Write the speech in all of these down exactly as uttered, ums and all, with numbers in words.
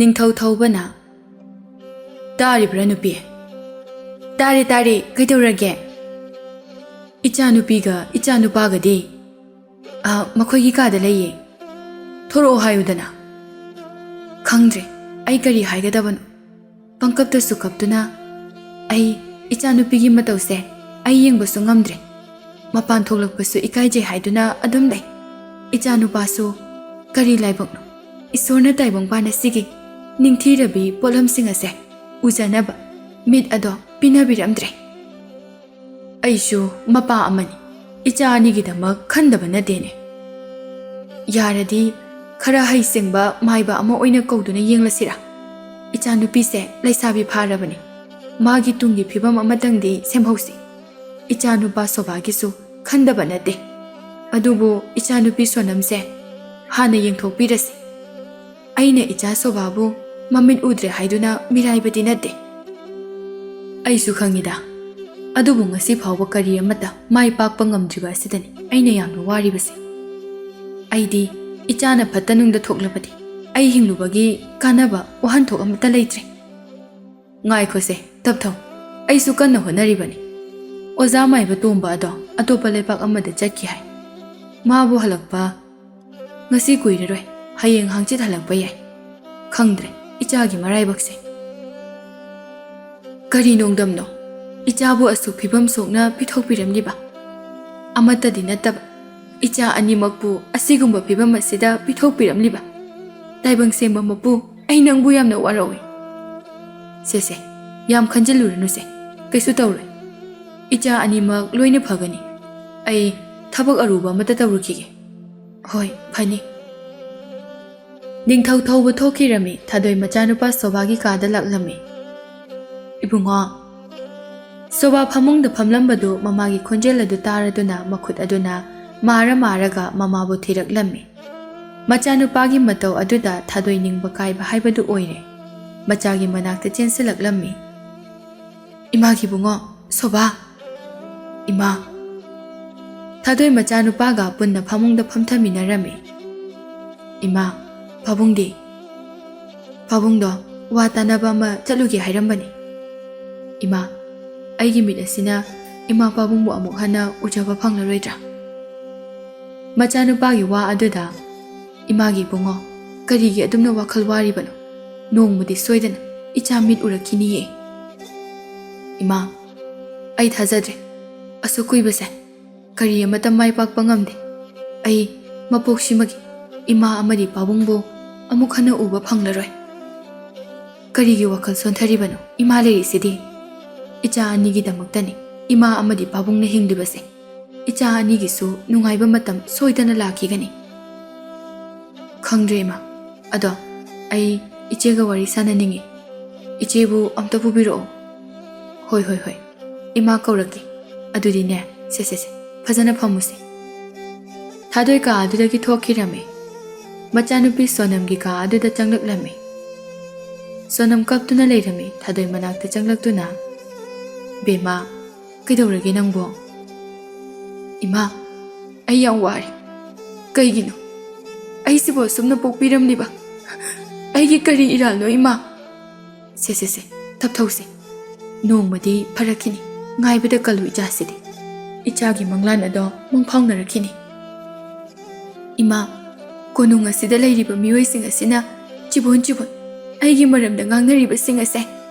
ꯅꯤꯡꯊꯧ ꯊꯧꯕꯅ, "ꯇꯥꯔꯤꯕ꯭ꯔꯥ ꯅꯨꯄꯤ?" "ꯇꯥꯔꯦ, ꯇꯥꯔꯦ, ꯀꯩꯗꯧꯔꯒꯦ?" "ꯏꯆꯥꯅꯨꯄꯤꯒ ꯏꯆꯥꯅꯨꯄꯥꯒꯗꯤ, ꯑ, ꯃꯈꯣꯏꯒꯤ ꯀꯥꯗ ꯂꯩꯌꯦ꯫ ꯊꯣꯔꯛꯑꯣ ꯍꯥꯏꯌꯨꯗꯅ꯫" "ꯈꯪꯗ꯭ꯔꯦ, ꯑꯩ ꯀꯔꯤ ꯍꯥꯏꯒꯗꯕꯅꯣ꯫ ꯄꯪꯀꯞꯇꯁꯨ ꯀꯞꯇꯨꯅ ꯑꯩ ꯏꯆꯥꯅꯨꯄꯤꯒꯤ ꯃꯇꯧꯁꯦ ꯑꯩ ꯌꯦꯡꯕꯁꯨ ꯉꯝꯗ꯭ꯔꯦ꯫ ꯃꯄꯥꯟ ꯊꯣꯛꯂꯛꯄꯁꯨ ꯏꯀꯥꯏꯖꯩ ꯍꯥꯏꯗꯨꯅ ꯑꯗꯨꯝ ꯂꯩ꯫ ꯏꯆꯥꯅꯨꯄꯥꯁꯨ ꯀꯔꯤ ꯂꯥꯏꯕꯛꯅꯣ? ꯏꯁꯣꯔꯅ ꯇꯥꯏꯕꯪꯄꯥꯟ ꯑꯁꯤꯒꯤ ꯅꯤꯡꯊꯤꯔꯕꯤ ꯄꯣꯠꯂꯝꯁꯤꯡ ꯑꯁꯦ ꯎꯖꯅꯕ ꯃꯤꯠ ꯑꯗꯣ ꯄꯤꯅꯕꯤꯔꯝꯗ꯭ꯔꯦ꯫" "ꯑꯩꯁꯨ ꯃꯄꯥ ꯑꯃꯅꯤ, ꯏꯆꯥ ꯑꯅꯤꯒꯤꯗꯃꯛ ꯈꯟꯗꯕ ꯅꯠꯇꯦꯅꯦ꯫ ꯌꯥꯔꯗꯤ ꯈꯔ ꯍꯩꯁꯤꯡꯕ ꯃꯥꯏꯕ ꯑꯃ ꯑꯣꯏꯅ ꯀꯧꯗꯨꯅ ꯌꯦꯡꯂꯁꯤꯔꯥ? ꯏꯆꯥꯅꯨꯄꯤꯁꯦ ꯂꯩꯁꯥꯕꯤ ꯐꯥꯔꯕꯅꯤ, ꯃꯥꯒꯤ ꯇꯨꯡꯒꯤ ꯐꯤꯕꯝ ꯑꯃꯇꯪꯗꯤ ꯁꯦꯝꯍꯧꯁꯤ꯫ ꯏꯆꯥꯅꯨꯄꯥ ꯁꯣꯚꯥꯒꯤꯁꯨ ꯈꯟꯗꯕ ꯅꯠꯇꯦ, ꯑꯗꯨꯕꯨ ꯏꯆꯥꯅꯨꯄꯤ ꯁꯣꯅꯝꯁꯦ ꯍꯥꯟꯅ ꯌꯦꯡꯊꯣꯛꯄꯤꯔꯁꯤ꯫ ꯑꯩꯅ ꯏꯆꯥ ꯁꯣꯚꯥꯕꯨ ꯃꯃꯤꯠ ꯎꯗ꯭ꯔꯦ ꯍꯥꯏꯗꯨꯅ ꯃꯤꯔꯥꯏꯕꯗꯤ ꯅꯠꯇꯦ꯫" "ꯑꯩꯁꯨ ꯈꯪꯉꯤꯗ, ꯑꯗꯨꯕꯨ ꯉꯁꯤ ꯐꯥꯎꯕ ꯀꯔꯤ ꯑꯃꯠꯇ ꯃꯥꯏ ꯄꯥꯛꯄ ꯉꯝꯗ꯭ꯔꯤꯕ ꯑꯁꯤꯗꯅꯤ ꯑꯩꯅ ꯌꯥꯝꯅ ꯋꯥꯔꯤꯕꯁꯦ꯫ ꯑꯩꯗꯤ ꯏꯆꯥꯅ ꯐꯠꯇ ꯅꯨꯡꯗ ꯊꯣꯛꯂꯕꯗꯤ ꯑꯩ ꯍꯤꯡꯂꯨꯕꯒꯤ ꯀꯥꯟꯅꯕ ꯋꯥꯍꯟꯊꯣꯛ ꯑꯃꯠꯇ ꯂꯩꯇ꯭ꯔꯦ꯫" "ꯉꯥꯏꯈꯣꯁꯦ, ꯇꯞꯊꯧ, ꯑꯩꯁꯨ ꯀꯟꯅ ꯍꯣꯠꯅꯔꯤꯕꯅꯤ꯫ ꯑꯣꯖꯥ ꯃꯥꯏꯕ ꯇꯣꯝꯕ ꯑꯗꯣ ꯑꯇꯣꯞꯄ ꯂꯩꯕꯥꯛ ꯑꯃꯗ ꯆꯠꯈꯤ ꯍꯥꯏ꯫ ꯃꯥꯕꯨ ꯍꯜꯂꯛꯄ ꯉꯁꯤ ꯀꯨꯏꯔꯔꯣꯏ, ꯍꯌꯦꯡ ꯍꯪꯆꯤꯠ ꯍꯜꯂꯛꯄ ꯌꯥꯏ꯫ ꯈꯪꯗ꯭ꯔꯦ ꯏꯆꯥꯒꯤ ꯃꯔꯥꯏꯕꯛꯁꯦ꯫ ꯀꯔꯤ ꯅꯣꯡꯗꯝꯅꯣ ꯏꯆꯥꯕꯨ ꯑꯁꯨꯛ ꯐꯤꯕꯝ ꯁꯣꯛꯅ ꯄꯤꯊꯣꯛꯄꯤꯔꯝꯂꯤꯕ? ꯑꯃꯠꯇꯗꯤ ꯅꯠꯇꯕ, ꯏꯆꯥ ꯑꯅꯤꯃꯛꯄꯨ ꯑꯁꯤꯒꯨꯝꯕ ꯐꯤꯕꯝ ꯑꯁꯤꯗ ꯄꯤꯊꯣꯛꯄꯤꯔꯝꯂꯤꯕ? ꯇꯥꯏꯕꯪ ꯁꯦꯝꯕ ꯃꯄꯨ, ꯑꯩ ꯅꯪꯕꯨ ꯌꯥꯝꯅ ꯋꯥꯔꯧꯏ꯫" "ꯁꯦ ꯁꯦ, ꯌꯥꯝ ꯈꯟꯖꯤꯜꯂꯨꯔꯅꯨꯁꯦ, ꯀꯩꯁꯨ ꯇꯧꯔꯣꯏ꯫ ꯏꯆꯥ ꯑꯅꯤꯃꯛ ꯂꯣꯏꯅ ꯐꯒꯅꯤ꯫ ꯑꯩ ꯊꯕꯛ ꯑꯔꯨꯕ ꯑꯃꯠꯇ ꯇꯧꯔꯨꯈꯤꯒꯦ꯫" "ꯍꯣꯏ, ꯐꯅꯤ꯫" ꯅꯤꯡꯊꯧ ꯊꯧꯕ ꯊꯣꯛꯈꯤꯔꯝꯃꯤ, ꯊꯥꯗꯣꯏ ꯃꯆꯥꯅꯨꯄꯥ ꯁꯣꯚꯥꯒꯤ ꯀꯥꯗ ꯂꯥꯛꯂꯝꯃꯤ꯫ "ꯏꯕꯨꯡꯉꯣ꯫" ꯁꯣꯚꯥ ꯐꯃꯨꯡꯗ ꯐꯝꯂꯝꯕꯗꯨ ꯃꯃꯥꯒꯤ ꯈꯣꯟꯖꯦꯜ ꯑꯗꯨ ꯇꯥꯔꯗꯨꯅ ꯃꯈꯨꯠ ꯑꯗꯨꯅ ꯃꯥꯔ ꯃꯥꯔꯒ ꯃꯃꯥꯕꯨ ꯊꯤꯔꯛꯂꯝꯃꯤ꯫ ꯃꯆꯥꯅꯨꯄꯥꯒꯤ ꯃꯇꯧ ꯑꯗꯨꯗ ꯊꯥꯗꯣꯏ ꯅꯤꯡꯕ ꯀꯥꯏꯕ ꯍꯥꯏꯕꯗꯨ ꯑꯣꯏꯔꯦ꯫ ꯃꯆꯥꯒꯤ ꯃꯅꯥꯛꯇ ꯆꯦꯟꯁꯤꯜꯂꯛꯂꯝꯃꯤ꯫ "ꯏꯃꯥꯒꯤ ꯏꯕꯨꯡꯉꯣ, ꯁꯣꯚꯥ꯫" "ꯏꯃꯥ꯫" ꯊꯥꯗꯣꯏ ꯃꯆꯥꯅꯨꯄꯥꯒ ꯄꯨꯟꯅ ꯐꯃꯨꯡꯗ ꯐꯝꯊꯃꯤꯟꯅꯔꯝꯃꯤ꯫ "ꯏꯃꯥ, ꯄꯥꯕꯨꯡꯗꯤ?" ꯄꯥꯕꯨꯡꯗꯣ ꯋꯥ ꯇꯥꯅꯕ ꯑꯃ ꯆꯠꯂꯨꯒꯦ ꯍꯥꯏꯔꯝꯕꯅꯤ꯫ ꯏꯃꯥ, ꯑꯩꯒꯤ ꯃꯤꯠ ꯑꯁꯤꯅ ꯏꯃꯥ ꯄꯥꯕꯨꯡꯕꯨ ꯑꯃꯨꯛ ꯍꯟꯅ ꯎꯖꯕ ꯐꯪꯂꯔꯣꯏꯗ꯭ꯔꯥ? ꯃꯆꯥꯅꯨꯄꯥꯒꯤ ꯋꯥ ꯑꯗꯨꯗ, "ꯏꯃꯥꯒꯤ ꯏꯕꯨꯡꯉꯣ, ꯀꯔꯤꯒꯤ ꯑꯗꯨꯝꯅ ꯋꯥꯈꯜ ꯋꯥꯔꯤꯕꯅꯣ? ꯅꯣꯡꯃꯗꯤ ꯁꯣꯏꯗꯅ ꯏꯆꯥ ꯃꯤꯠ ꯎꯔꯛꯈꯤꯅꯤꯌꯦ꯫" "ꯏꯃꯥ, ꯑꯩ ꯊꯥꯖꯗ꯭ꯔꯦ꯫ ꯑꯁꯨꯛ ꯀꯨꯏꯕꯁꯦ ꯀꯔꯤ ꯑꯃꯠꯇ ꯃꯥꯏ ꯄꯥꯛꯄ ꯉꯝꯗꯦ꯫ ꯑꯩ ꯃꯄꯣꯛꯁꯤꯃꯒꯤ ꯏꯃꯥ ꯑꯃꯗꯤ ꯄꯥꯕꯨꯡꯕꯨ ꯑꯃꯨꯛ ꯍꯟꯅ ꯎꯕ ꯐꯪꯂꯔꯣꯏ꯫" "ꯀꯔꯤꯒꯤ ꯋꯥꯈꯜ ꯁꯣꯟꯊꯔꯤꯕꯅꯣ? ꯏꯃꯥ ꯂꯩꯔꯤꯁꯤꯗꯤ꯫ ꯏꯆꯥ ꯑꯅꯤꯒꯤꯗꯃꯛꯇꯅꯤ ꯏꯃꯥ ꯑꯃꯗꯤ ꯄꯥꯕꯨꯡꯅ ꯍꯤꯡꯂꯤꯕꯁꯦ꯫ ꯏꯆꯥ ꯑꯅꯤꯒꯤꯁꯨ ꯅꯨꯡꯉꯥꯏꯕ ꯃꯇꯝ ꯁꯣꯏꯗꯅ ꯂꯥꯛꯈꯤꯒꯅꯤ꯫" "ꯈꯪꯗ꯭ꯔꯦ ꯏꯃꯥ꯫ ꯑꯗꯣ ꯑꯩ ꯏꯆꯦꯒ ꯋꯥꯔꯤ ꯁꯥꯟꯅꯅꯤꯡꯉꯤ꯫ ꯏꯆꯦꯕꯨ ꯑꯝꯇ ꯄꯨꯕꯤꯔꯛꯑꯣ꯫" "ꯍꯣꯏ, ꯍꯣꯏ, ꯍꯣꯏ꯫ ꯏꯃꯥ ꯀꯧꯔꯛꯀꯦ꯫ ꯑꯗꯨꯗꯤꯅꯦ, ꯁꯦ, ꯁꯦ, ꯁꯦ, ꯐꯖꯅ ꯐꯝꯃꯨꯁꯦ꯫" ꯊꯥꯗꯣꯏ ꯀꯥ ꯑꯗꯨꯗꯒꯤ ꯊꯣꯛꯈꯤꯔꯝꯃꯤ꯫ ꯃꯆꯥꯅꯨꯄꯤ ꯁꯣꯅꯝꯒꯤ ꯀꯥ ꯑꯗꯨꯗ ꯆꯪꯂꯛꯂꯝꯃꯤ꯫ ꯁꯣꯅꯝ ꯀꯞꯇꯨꯅ ꯂꯩꯔꯝꯃꯤ꯫ ꯊꯥꯗꯣꯏ ꯃꯅꯥꯛꯇ ꯆꯪꯂꯛꯇꯨꯅ, "ꯕꯦꯝꯃ, ꯀꯩꯗꯧꯔꯒꯦ ꯅꯪꯕꯣ?" "ꯏꯃꯥ, ꯑꯩ ꯌꯥꯝ ꯋꯥꯔꯦ꯫ ꯀꯩꯒꯤꯅꯣ ꯑꯩꯁꯤꯕꯨ ꯑꯁꯨꯝꯅ ꯄꯣꯛꯄꯤꯔꯝꯂꯤꯕ? ꯑꯩꯒꯤ ꯀꯔꯤ ꯏꯔꯥꯜꯅꯣ, ꯏꯃꯥ?" "ꯁꯦ, ꯁꯦ, ꯁꯦ, ꯇꯞꯊꯧꯁꯦ꯫ ꯅꯣꯡꯃꯗꯤ ꯐꯔꯛꯈꯤꯅꯤ꯫ ꯉꯥꯏꯕꯗ ꯀꯜꯂꯨ ꯏꯆꯥꯁꯤꯗꯤ꯫ ꯏꯆꯥꯒꯤ ꯃꯪꯂꯥꯟ ꯑꯗꯣ ꯃꯪꯐꯥꯎꯅꯔꯛꯈꯤꯅꯤ꯫" "ꯏꯃꯥ, ꯀꯣꯅꯨꯡ ꯑꯁꯤꯗ ꯂꯩꯔꯤꯕ ꯃꯤꯑꯣꯏꯁꯤꯡ ꯑꯁꯤꯅ ꯆꯤꯕꯣꯟ ꯆꯤꯕꯣꯟ ꯑꯩꯒꯤ ꯃꯔꯝꯗ ꯉꯥꯡꯅꯔꯤꯕꯁꯤꯡ ꯑꯁꯦ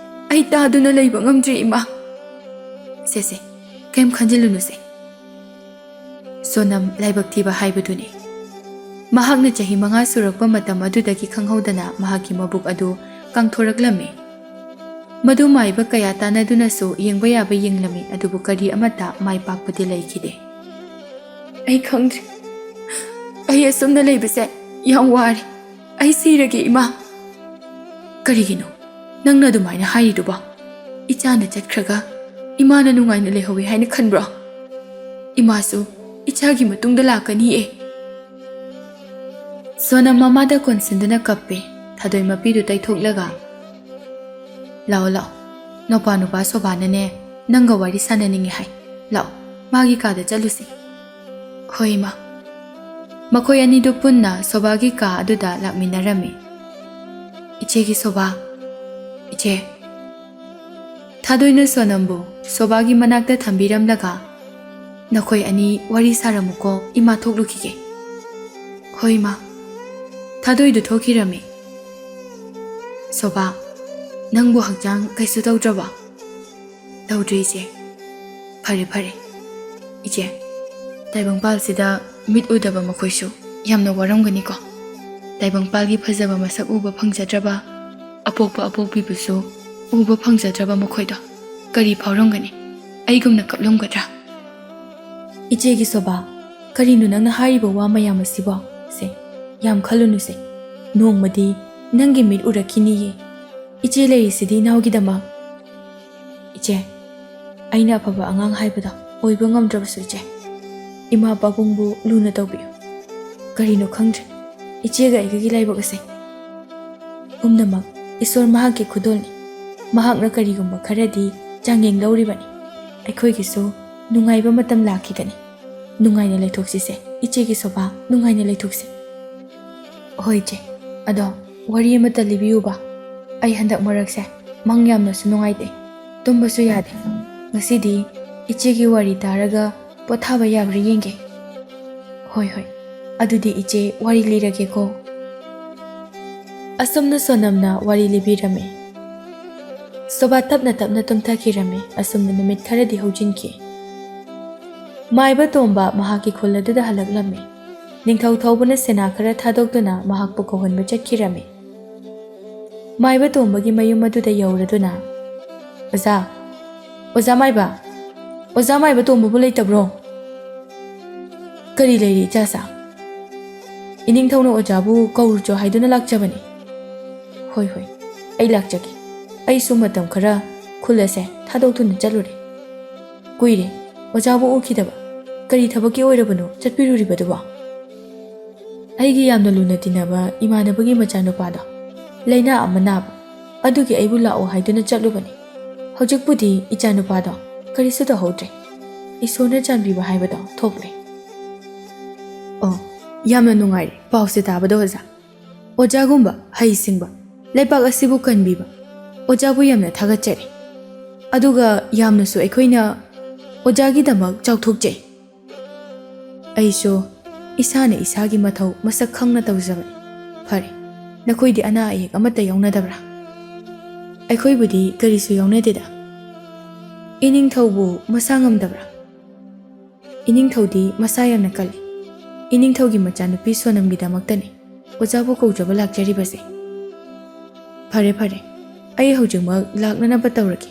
ꯑꯩ ꯇꯥꯗꯨꯅ ꯂꯩꯕ ꯉꯝꯗ꯭ꯔꯦ, ꯏꯃꯥ꯫" "ꯁꯦ, ꯁꯦ, ꯀꯩꯝ ꯈꯟꯖꯤꯜꯂꯨꯅꯨꯁꯦ꯫" ꯁꯣꯅꯝ ꯂꯥꯏꯕꯛ ꯊꯤꯕ ꯍꯥꯏꯕꯗꯨꯅꯤ꯫ ꯃꯍꯥꯛꯅ ꯆꯍꯤ ꯃꯉꯥ ꯁꯨꯔꯛꯄ ꯃꯇꯝ ꯑꯗꯨꯗꯒꯤ ꯈꯪꯍꯧꯗꯅ ꯃꯍꯥꯛꯀꯤ ꯃꯕꯨꯛ ꯑꯗꯨ ꯀꯥꯡꯊꯣꯔꯛꯂꯝꯃꯤ꯫ ꯃꯗꯨ ꯃꯥꯏꯕ ꯀꯌꯥ ꯇꯥꯟꯅꯗꯨꯅꯁꯨ ꯌꯦꯡꯕ ꯌꯥꯕ ꯌꯦꯡꯂꯝꯃꯤ, ꯑꯗꯨꯕꯨ ꯀꯔꯤ ꯑꯃꯠꯇ ꯃꯥꯏ ꯄꯥꯛꯄꯗꯤ ꯂꯩꯈꯤꯗꯦ꯫ "ꯑꯩ ꯈꯪꯗ꯭ꯔꯦ꯫ ꯑꯩ ꯑꯁꯨꯝꯅ ꯂꯩꯕꯁꯦ ꯌꯥꯝ ꯋꯥꯔꯦ꯫ ꯑꯩ ꯁꯤꯔꯒꯦ, ꯏꯃꯥ꯫" "ꯀꯔꯤꯒꯤꯅꯣ ꯅꯪꯅ ꯑꯗꯨꯃꯥꯏꯅ ꯍꯥꯏꯔꯤꯗꯨꯕꯣ? ꯏꯆꯥꯅ ꯆꯠꯈ꯭ꯔꯒ ꯏꯃꯥꯅ ꯅꯨꯡꯉꯥꯏꯅ ꯂꯩꯍꯧꯋꯤ ꯍꯥꯏꯅ ꯈꯟꯕ꯭ꯔꯣ? ꯏꯃꯥꯁꯨ ꯏꯆꯥꯒꯤ ꯃꯇꯨꯡꯗ ꯂꯥꯛꯀꯅꯤꯌꯦ꯫" ꯁꯣꯅꯝ ꯃꯃꯥꯗ ꯀꯣꯟꯁꯤꯟꯗꯨꯅ ꯀꯞꯄꯦ꯫ ꯊꯥꯗꯣꯏ ꯃꯄꯤꯗꯨ ꯇꯩꯊꯣꯛꯂꯒ, "ꯂꯥꯛꯑꯣ, ꯂꯥꯛꯑꯣ, ꯅꯧꯄꯥ ꯅꯨꯄꯥ ꯁꯣꯕꯥꯅꯅꯦ ꯅꯪꯒ ꯋꯥꯔꯤ ꯁꯥꯟꯅꯅꯤꯡꯉꯦ ꯍꯥꯏ꯫ ꯂꯥꯛꯑꯣ, ꯃꯥꯒꯤ ꯀꯥꯗ ꯆꯠꯂꯨꯁꯤ꯫" "ꯍꯣꯏ, ꯏꯃꯥ꯫" ꯃꯈꯣꯏ ꯑꯅꯤꯗꯨ ꯄꯨꯟꯅ ꯁꯣꯕꯥꯒꯤ ꯀꯥ ꯑꯗꯨꯗ ꯂꯥꯛꯃꯤꯟꯅꯔꯝꯃꯤ꯫ ꯏꯆꯦꯒꯤ ꯁꯣꯕꯥ, ꯏꯆꯦ, ꯊꯥꯗꯣꯏꯅ ꯁꯣꯅꯝꯕꯨ ꯁꯣꯕꯥꯒꯤ ꯃꯅꯥꯛꯇ ꯊꯝꯕꯤꯔꯝꯂꯒ, "ꯅꯈꯣꯏ ꯑꯅꯤ ꯋꯥꯔꯤ ꯁꯥꯔꯝꯃꯨꯀꯣ, ꯏꯃꯥ ꯊꯣꯛꯂꯨꯈꯤꯒꯦ"꯫ "ꯍꯣꯏ, ꯏꯃꯥ"꯫ ꯊꯥꯗꯣꯏꯗꯨ ꯊꯣꯛꯈꯤꯔꯝꯃꯤ꯫ "ꯁꯣꯕꯥ, ꯅꯪꯕꯨ ꯍꯛꯆꯥꯡ ꯀꯩꯁꯨ ꯇꯧꯗ꯭ꯔꯕꯣ?" "ꯇꯧꯗ꯭ꯔꯤ, ꯏꯆꯦ"꯫ "ꯐꯔꯦ, ꯐꯔꯦ꯫ ꯏꯆꯦ, ꯇꯥꯏꯕꯪꯄꯥꯜꯁꯤꯗ ꯃꯤꯠ ꯎꯗꯕ ꯃꯈꯣꯏꯁꯨ ꯌꯥꯝꯅ ꯋꯥꯔꯝꯒꯅꯤꯀꯣ꯫ ꯇꯥꯏꯕꯪꯄꯥꯜꯒꯤ ꯐꯖꯕ ꯃꯁꯛ ꯎꯕ ꯐꯪꯖꯗ꯭ꯔꯕ, ꯑꯄꯣꯛꯄ ꯑꯄꯣꯛꯄꯤꯕꯨꯁꯨ ꯎꯕ ꯐꯪꯖꯗ꯭ꯔꯕ ꯃꯈꯣꯏꯗꯣ ꯀꯔꯤ ꯐꯥꯎꯔꯝꯒꯅꯤ? ꯑꯩꯒꯨꯝꯅ ꯀꯞꯂꯝꯒꯗ꯭ꯔꯥ?" "ꯏꯆꯦꯒꯤ ꯁꯣꯕꯥ, ꯀꯔꯤꯅꯣ ꯅꯪꯅ ꯍꯥꯏꯔꯤꯕ ꯋꯥ ꯃꯌꯥꯝ ꯑꯁꯤꯕꯣ? ꯁꯦ, ꯌꯥꯝ ꯈꯜꯂꯨꯅꯨꯁꯦ꯫ ꯅꯣꯡꯃꯗꯤ ꯅꯪꯒꯤ ꯃꯤꯠ ꯎꯔꯛꯈꯤꯅꯤꯌꯦ꯫ ꯏꯆꯦ ꯂꯩꯔꯤꯁꯤꯗꯤ ꯏꯅꯥꯎꯒꯤꯗꯃꯛ"꯫ "ꯏꯆꯦ, ꯑꯩꯅ ꯑꯐꯕ ꯑꯉꯥꯡ ꯍꯥꯏꯕꯗꯣ ꯑꯣꯏꯕ ꯉꯝꯗ꯭ꯔꯕꯁꯨ, ꯏꯆꯦ, ꯏꯃꯥ ꯄꯥꯕꯨꯡꯕꯨ ꯂꯨꯅ ꯇꯧꯕꯤꯌꯨ꯫ ꯀꯔꯤꯅꯣ ꯈꯪꯗ꯭ꯔꯦ, ꯏꯆꯦꯒ ꯑꯩꯒꯒꯤ ꯂꯥꯏꯕꯛ ꯑꯁꯦ ꯄꯨꯝꯅꯃꯛ ꯏꯁꯣꯔ ꯃꯍꯥꯛꯀꯤ ꯈꯨꯗꯣꯜꯅꯤ꯫ ꯃꯍꯥꯛꯅ ꯀꯔꯤꯒꯨꯝꯕ ꯈꯔꯗꯤ ꯆꯥꯡꯌꯦꯡ ꯂꯧꯔꯤꯕꯅꯤ꯫ ꯑꯩꯈꯣꯏꯒꯤꯁꯨ ꯅꯨꯡꯉꯥꯏꯕ ꯃꯇꯝ ꯂꯥꯛꯈꯤꯒꯅꯤ꯫ ꯅꯨꯡꯉꯥꯏꯅ ꯂꯩꯊꯣꯛꯁꯤꯁꯦ, ꯏꯆꯦꯒꯤ ꯁꯣꯕꯥ, ꯅꯨꯡꯉꯥꯏꯅ ꯂꯩꯊꯣꯛꯁꯤ"꯫ "ꯍꯣꯏ, ꯏꯆꯦ꯫ ꯑꯗꯣ ꯋꯥꯔꯤ ꯑꯃꯇ ꯂꯤꯕꯤꯌꯨꯕ꯫ ꯑꯩ ꯍꯟꯗꯛ ꯃꯔꯛꯁꯦ ꯃꯪ ꯌꯥꯝꯅꯁꯨ ꯅꯨꯡꯉꯥꯏꯇꯦ, ꯇꯨꯝꯕꯁꯨ ꯌꯥꯗꯦ꯫ ꯉꯁꯤꯗꯤ ꯏꯆꯦꯒꯤ ꯋꯥꯔꯤ ꯇꯥꯔꯒ ꯄꯣꯊꯥꯕ ꯌꯥꯕ꯭ꯔꯥ ꯌꯦꯡꯒꯦ"꯫ "ꯍꯣꯏ, ꯍꯣꯏ꯫ ꯑꯗꯨꯗꯤ ꯏꯆꯦ ꯋꯥꯔꯤ ꯂꯤꯔꯒꯦꯀꯣ"꯫ ꯑꯁꯨꯝꯅ ꯁꯣꯅꯝꯅ ꯋꯥꯔꯤ ꯂꯤꯕꯤꯔꯝꯃꯤ꯫ ꯁꯣꯕꯥ ꯇꯞꯅ ꯇꯞꯅ ꯇꯨꯝꯊꯈꯤꯔꯝꯃꯤ꯫ ꯑꯁꯨꯝꯅ ꯅꯨꯃꯤꯠ ꯈꯔꯗꯤ ꯍꯧꯖꯤꯟꯈꯤ꯫ ꯃꯥꯏꯕ ꯇꯣꯝꯕ ꯃꯍꯥꯛꯀꯤ ꯈꯨꯜ ꯑꯗꯨꯗ ꯍꯜꯂꯛꯂꯝꯃꯤ꯫ ꯅꯤꯡꯊꯧ ꯊꯧꯕꯅ ꯁꯦꯅꯥ ꯈꯔ ꯊꯥꯗꯣꯛꯇꯨꯅ ꯃꯍꯥꯛꯄꯨ ꯀꯧꯍꯟꯕ ꯆꯠꯈꯤꯔꯝꯃꯤ꯫ ꯃꯥꯏꯕ ꯇꯣꯝꯕꯒꯤ ꯃꯌꯨꯝ ꯑꯗꯨꯗ ꯌꯧꯔꯗꯨꯅ, "ꯑꯣꯖꯥ, ꯑꯣꯖꯥ ꯃꯥꯏꯕ, ꯑꯣꯖꯥ ꯃꯥꯏꯕ ꯇꯣꯝꯕꯕꯨ ꯂꯩꯇꯕ꯭ꯔꯣ?" "ꯀꯔꯤ ꯂꯩꯔꯦ, ꯏꯆꯥꯁꯥ?" "ꯏꯅꯤꯡꯊꯧꯅ ꯑꯣꯖꯥꯕꯨ ꯀꯧꯔꯨꯆꯣ ꯍꯥꯏꯗꯨꯅ ꯂꯥꯛꯆꯕꯅꯤ"꯫ "ꯍꯣꯏ, ꯍꯣꯏ, ꯑꯩ ꯂꯥꯛꯆꯒꯦ꯫ ꯑꯩꯁꯨ ꯃꯇꯝ ꯈꯔ ꯈꯨꯜ ꯑꯁꯦ ꯊꯥꯗꯣꯛꯇꯨꯅ ꯆꯠꯂꯨꯔꯦ꯫ ꯀꯨꯏꯔꯦ ꯑꯣꯖꯥꯕꯨ ꯎꯈꯤꯗꯕ꯫ ꯀꯔꯤ ꯊꯕꯛꯀꯤ ꯑꯣꯏꯔꯕꯅꯣ ꯆꯠꯄꯤꯔꯨꯔꯤꯕꯗꯨꯕꯣ?" "ꯑꯩꯒꯤ ꯌꯥꯝꯅ ꯂꯨꯅ ꯇꯤꯟꯅꯕ ꯏꯃꯥꯟꯅꯕꯒꯤ ꯃꯆꯥꯅꯨꯄꯥꯗꯣ ꯂꯥꯏꯅꯥ ꯑꯃ ꯅꯥꯕ, ꯑꯗꯨꯒꯤ ꯑꯩꯕꯨ ꯂꯥꯛꯑꯣ ꯍꯥꯏꯗꯨꯅ ꯆꯠꯂꯨꯕꯅꯤ꯫ ꯍꯧꯖꯤꯛꯄꯨꯗꯤ ꯏꯆꯥꯅꯨꯄꯥꯗꯣ ꯀꯔꯤꯁꯨ ꯇꯧꯍꯧꯗ꯭ꯔꯦ꯫ ꯏꯁꯣꯔꯅ ꯆꯥꯟꯕꯤꯕ ꯍꯥꯏꯕꯗꯣ ꯊꯣꯛꯂꯦ"꯫ "ꯑꯣ, ꯌꯥꯝꯅ ꯅꯨꯡꯉꯥꯏꯔꯦ ꯄꯥꯎꯁꯦ ꯇꯥꯕꯗ, ꯑꯣꯖꯥ꯫ ꯑꯣꯖꯥꯒꯨꯝꯕ ꯍꯩꯁꯤꯡꯕ, ꯂꯩꯕꯥꯛ ꯑꯁꯤꯕꯨ ꯀꯟꯕꯤꯕ ꯑꯣꯖꯥꯕꯨ ꯌꯥꯝꯅ ꯊꯥꯒꯠꯆꯔꯤ꯫ ꯑꯗꯨꯒ ꯌꯥꯝꯅꯁꯨ ꯑꯩꯈꯣꯏꯅ ꯑꯣꯖꯥꯒꯤꯗꯃꯛ ꯆꯥꯎꯊꯣꯛꯆꯩ꯫ ꯑꯩꯁꯨ ꯏꯁꯥꯅ ꯏꯁꯥꯒꯤ ꯃꯊꯧ ꯃꯁꯛ ꯈꯪꯅ ꯇꯧꯖꯕꯅꯤ꯫ ꯐꯔꯦ, ꯅꯈꯣꯏꯗꯤ ꯑꯅꯥ ꯑꯌꯦꯛ ꯑꯃꯠꯇ ꯌꯥꯎꯅꯗꯕ꯭ꯔꯥ? ꯑꯩꯈꯣꯏꯕꯨꯗꯤ ꯀꯔꯤꯁꯨ ꯌꯥꯎꯅꯗꯦꯗ꯫ ꯏꯅꯤꯡꯊꯧꯕꯨ ꯃꯁꯥ ꯉꯝꯗꯕ꯭ꯔꯥ? ꯏꯅꯤꯡꯊꯧꯗꯤ ꯃꯁꯥ ꯌꯥꯝꯅ ꯀꯜꯂꯤ꯫ ꯏꯅꯤꯡꯊꯧꯒꯤ ꯃꯆꯥꯅꯨꯄꯤ ꯁꯣꯅꯝꯒꯤꯗꯃꯛꯇꯅꯤ ꯑꯣꯖꯥꯕꯨ ꯀꯧꯖꯕ ꯂꯥꯛꯆꯔꯤꯕꯁꯦ꯫ ꯐꯔꯦ, ꯐꯔꯦ, ꯑꯩ ꯍꯧꯖꯤꯛꯃꯛ ꯂꯥꯛꯅꯅꯕ ꯇꯧꯔꯒꯦ꯫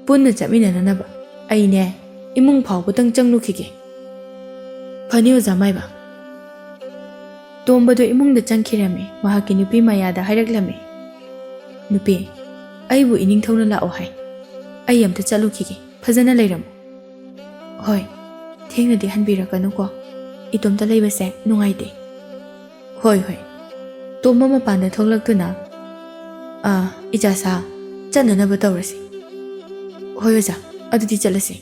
ꯄꯨꯟꯅ ꯆꯠꯃꯤꯟꯅꯅꯅꯕ ꯑꯩꯅꯦ ꯏꯃꯨꯡ ꯐꯥꯎꯕꯗꯪ ꯆꯪꯂꯨꯈꯤꯒꯦ꯫ ꯐꯅꯤ, ꯑꯣꯖꯥ ꯃꯥꯏꯕ꯫ ꯇꯣꯝꯕꯗꯨ ꯏꯃꯨꯡꯗ ꯆꯪꯈꯤꯔꯝꯃꯤ꯫ ꯃꯍꯥꯛꯀꯤ ꯅꯨꯄꯤ ꯃꯌꯥꯗ ꯍꯥꯏꯔꯛꯂꯝꯃꯤ, "ꯅꯨꯄꯤ, ꯑꯩꯕꯨ ꯏꯅꯤꯡꯊꯧꯅ ꯂꯥꯛꯑꯣ ꯍꯥꯏ꯫ ꯑꯩ ꯑꯝꯇ ꯆꯠꯂꯨꯈꯤꯒꯦ꯫ ꯐꯖꯅ ꯂꯩꯔꯝꯃꯨ꯫" "ꯍꯣꯏ, ꯊꯦꯡꯅꯗꯤ ꯍꯟꯕꯤꯔꯛꯀꯅꯨꯀꯣ꯫ ꯏꯇꯣꯝꯇ ꯂꯩꯕꯁꯦ ꯅꯨꯡꯉꯥꯏꯇꯦ꯫" "ꯍꯣꯏ, ꯍꯣꯏ꯫" ꯇꯣꯝꯕ ꯃꯄꯥꯟꯗ ꯊꯣꯛꯂꯛꯇꯨꯅ, "ꯑꯥ, ꯏꯆꯥꯁꯥ, ꯆꯠꯅꯅꯕ ꯇꯧꯔꯁꯤ꯫" "ꯍꯣꯏ ꯑꯣꯖꯥ, ꯑꯗꯨꯗꯤ ꯆꯠꯂꯁꯤ꯫"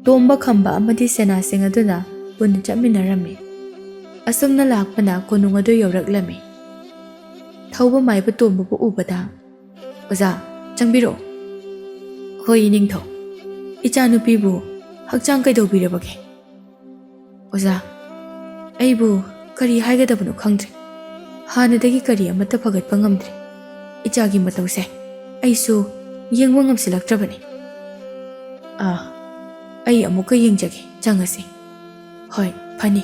ꯇꯣꯝꯕ, ꯈꯝꯕ ꯑꯃꯗꯤ ꯁꯦꯅꯥꯁꯤꯡ ꯑꯗꯨꯅ ꯄꯨꯟꯅ ꯆꯠꯃꯤꯟꯅꯔꯝꯃꯤ꯫ ꯑꯁꯨꯝꯅ ꯂꯥꯛꯄꯅ ꯀꯣꯅꯨꯡ ꯑꯗꯨ ꯌꯧꯔꯛꯂꯝꯃꯤ꯫ ꯊꯧꯕ ꯃꯥꯏꯕ ꯇꯣꯝꯕꯕꯨ ꯎꯕꯗ, "ꯑꯣꯖꯥ, ꯆꯪꯕꯤꯔꯛꯑꯣ꯫" "ꯍꯣꯏ, ꯏꯅꯤꯡꯊꯧ꯫ ꯏꯆꯥꯅꯨꯄꯤꯕꯨ ꯍꯛꯆꯥꯡ ꯀꯩꯗꯧꯕꯤꯔꯕꯒꯦ?" "ꯑꯣꯖꯥ, ꯑꯩꯕꯨ ꯀꯔꯤ ꯍꯥꯏꯒꯗꯕꯅꯣ ꯈꯪꯗ꯭ꯔꯦ꯫ ꯍꯥꯟꯅꯗꯒꯤ ꯀꯔꯤ ꯑꯃꯠꯇ ꯐꯒꯠꯄ ꯉꯝꯗ꯭ꯔꯦ꯫ ꯏꯆꯥꯒꯤ ꯃꯇꯧꯁꯦ ꯑꯩꯁꯨ ꯌꯦꯡꯕ ꯉꯝꯁꯤꯜꯂꯛꯇ꯭ꯔꯕꯅꯤ꯫" "ꯑꯥ, ꯑꯩ ꯑꯃꯨꯛꯀ ꯌꯦꯡꯖꯒꯦ, ꯆꯪꯉꯁꯤ꯫" "ꯍꯣꯏ, ꯐꯅꯤ꯫"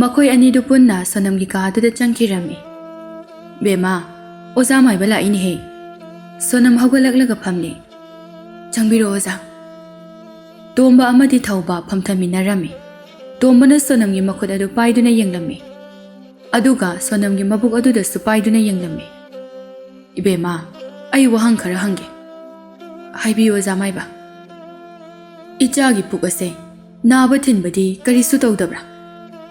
ꯃꯈꯣꯏ ꯑꯅꯤꯗꯨ ꯄꯨꯟꯅ ꯁꯣꯅꯝꯒꯤ ꯀꯥ ꯑꯗꯨꯗ ꯆꯪꯈꯤꯔꯝꯃꯤ꯫ "ꯕꯦꯝꯃ, ꯑꯣꯖꯥ ꯃꯥꯏꯕ ꯂꯥꯛꯏꯅꯦꯍꯦ꯫" ꯁꯣꯅꯝ ꯍꯧꯒꯠꯂꯛꯂꯒ ꯐꯝꯂꯦ꯫ "ꯆꯪꯕꯤꯔꯣ, ꯑꯣꯖꯥ꯫" ꯇꯣꯝꯕ ꯑꯃꯗꯤ ꯊꯧꯕ ꯐꯝꯊꯃꯤꯟꯅꯔꯝꯃꯤ꯫ ꯇꯣꯝꯕꯅ ꯁꯣꯅꯝꯒꯤ ꯃꯈꯨꯠ ꯑꯗꯨ ꯄꯥꯏꯗꯨꯅ ꯌꯦꯡꯂꯝꯃꯤ, ꯑꯗꯨꯒ ꯁꯣꯅꯝꯒꯤ ꯃꯕꯨꯛ ꯑꯗꯨꯗꯁꯨ ꯄꯥꯏꯗꯨꯅ ꯌꯦꯡꯂꯝꯃꯤ꯫ "ꯏꯕꯦꯝꯃ, ꯑꯩ ꯋꯥꯍꯪ ꯈꯔ ꯍꯪꯒꯦ꯫" "ꯍꯥꯏꯕꯤꯌꯨ, ꯑꯣꯖꯥ ꯃꯥꯏꯕ꯫" "ꯏꯆꯥꯒꯤ ꯄꯨꯛ ꯑꯁꯦ ꯅꯥꯕ ꯊꯤꯟꯕꯗꯤ ꯀꯔꯤꯁꯨ ꯇꯧꯗꯕ꯭ꯔꯥ?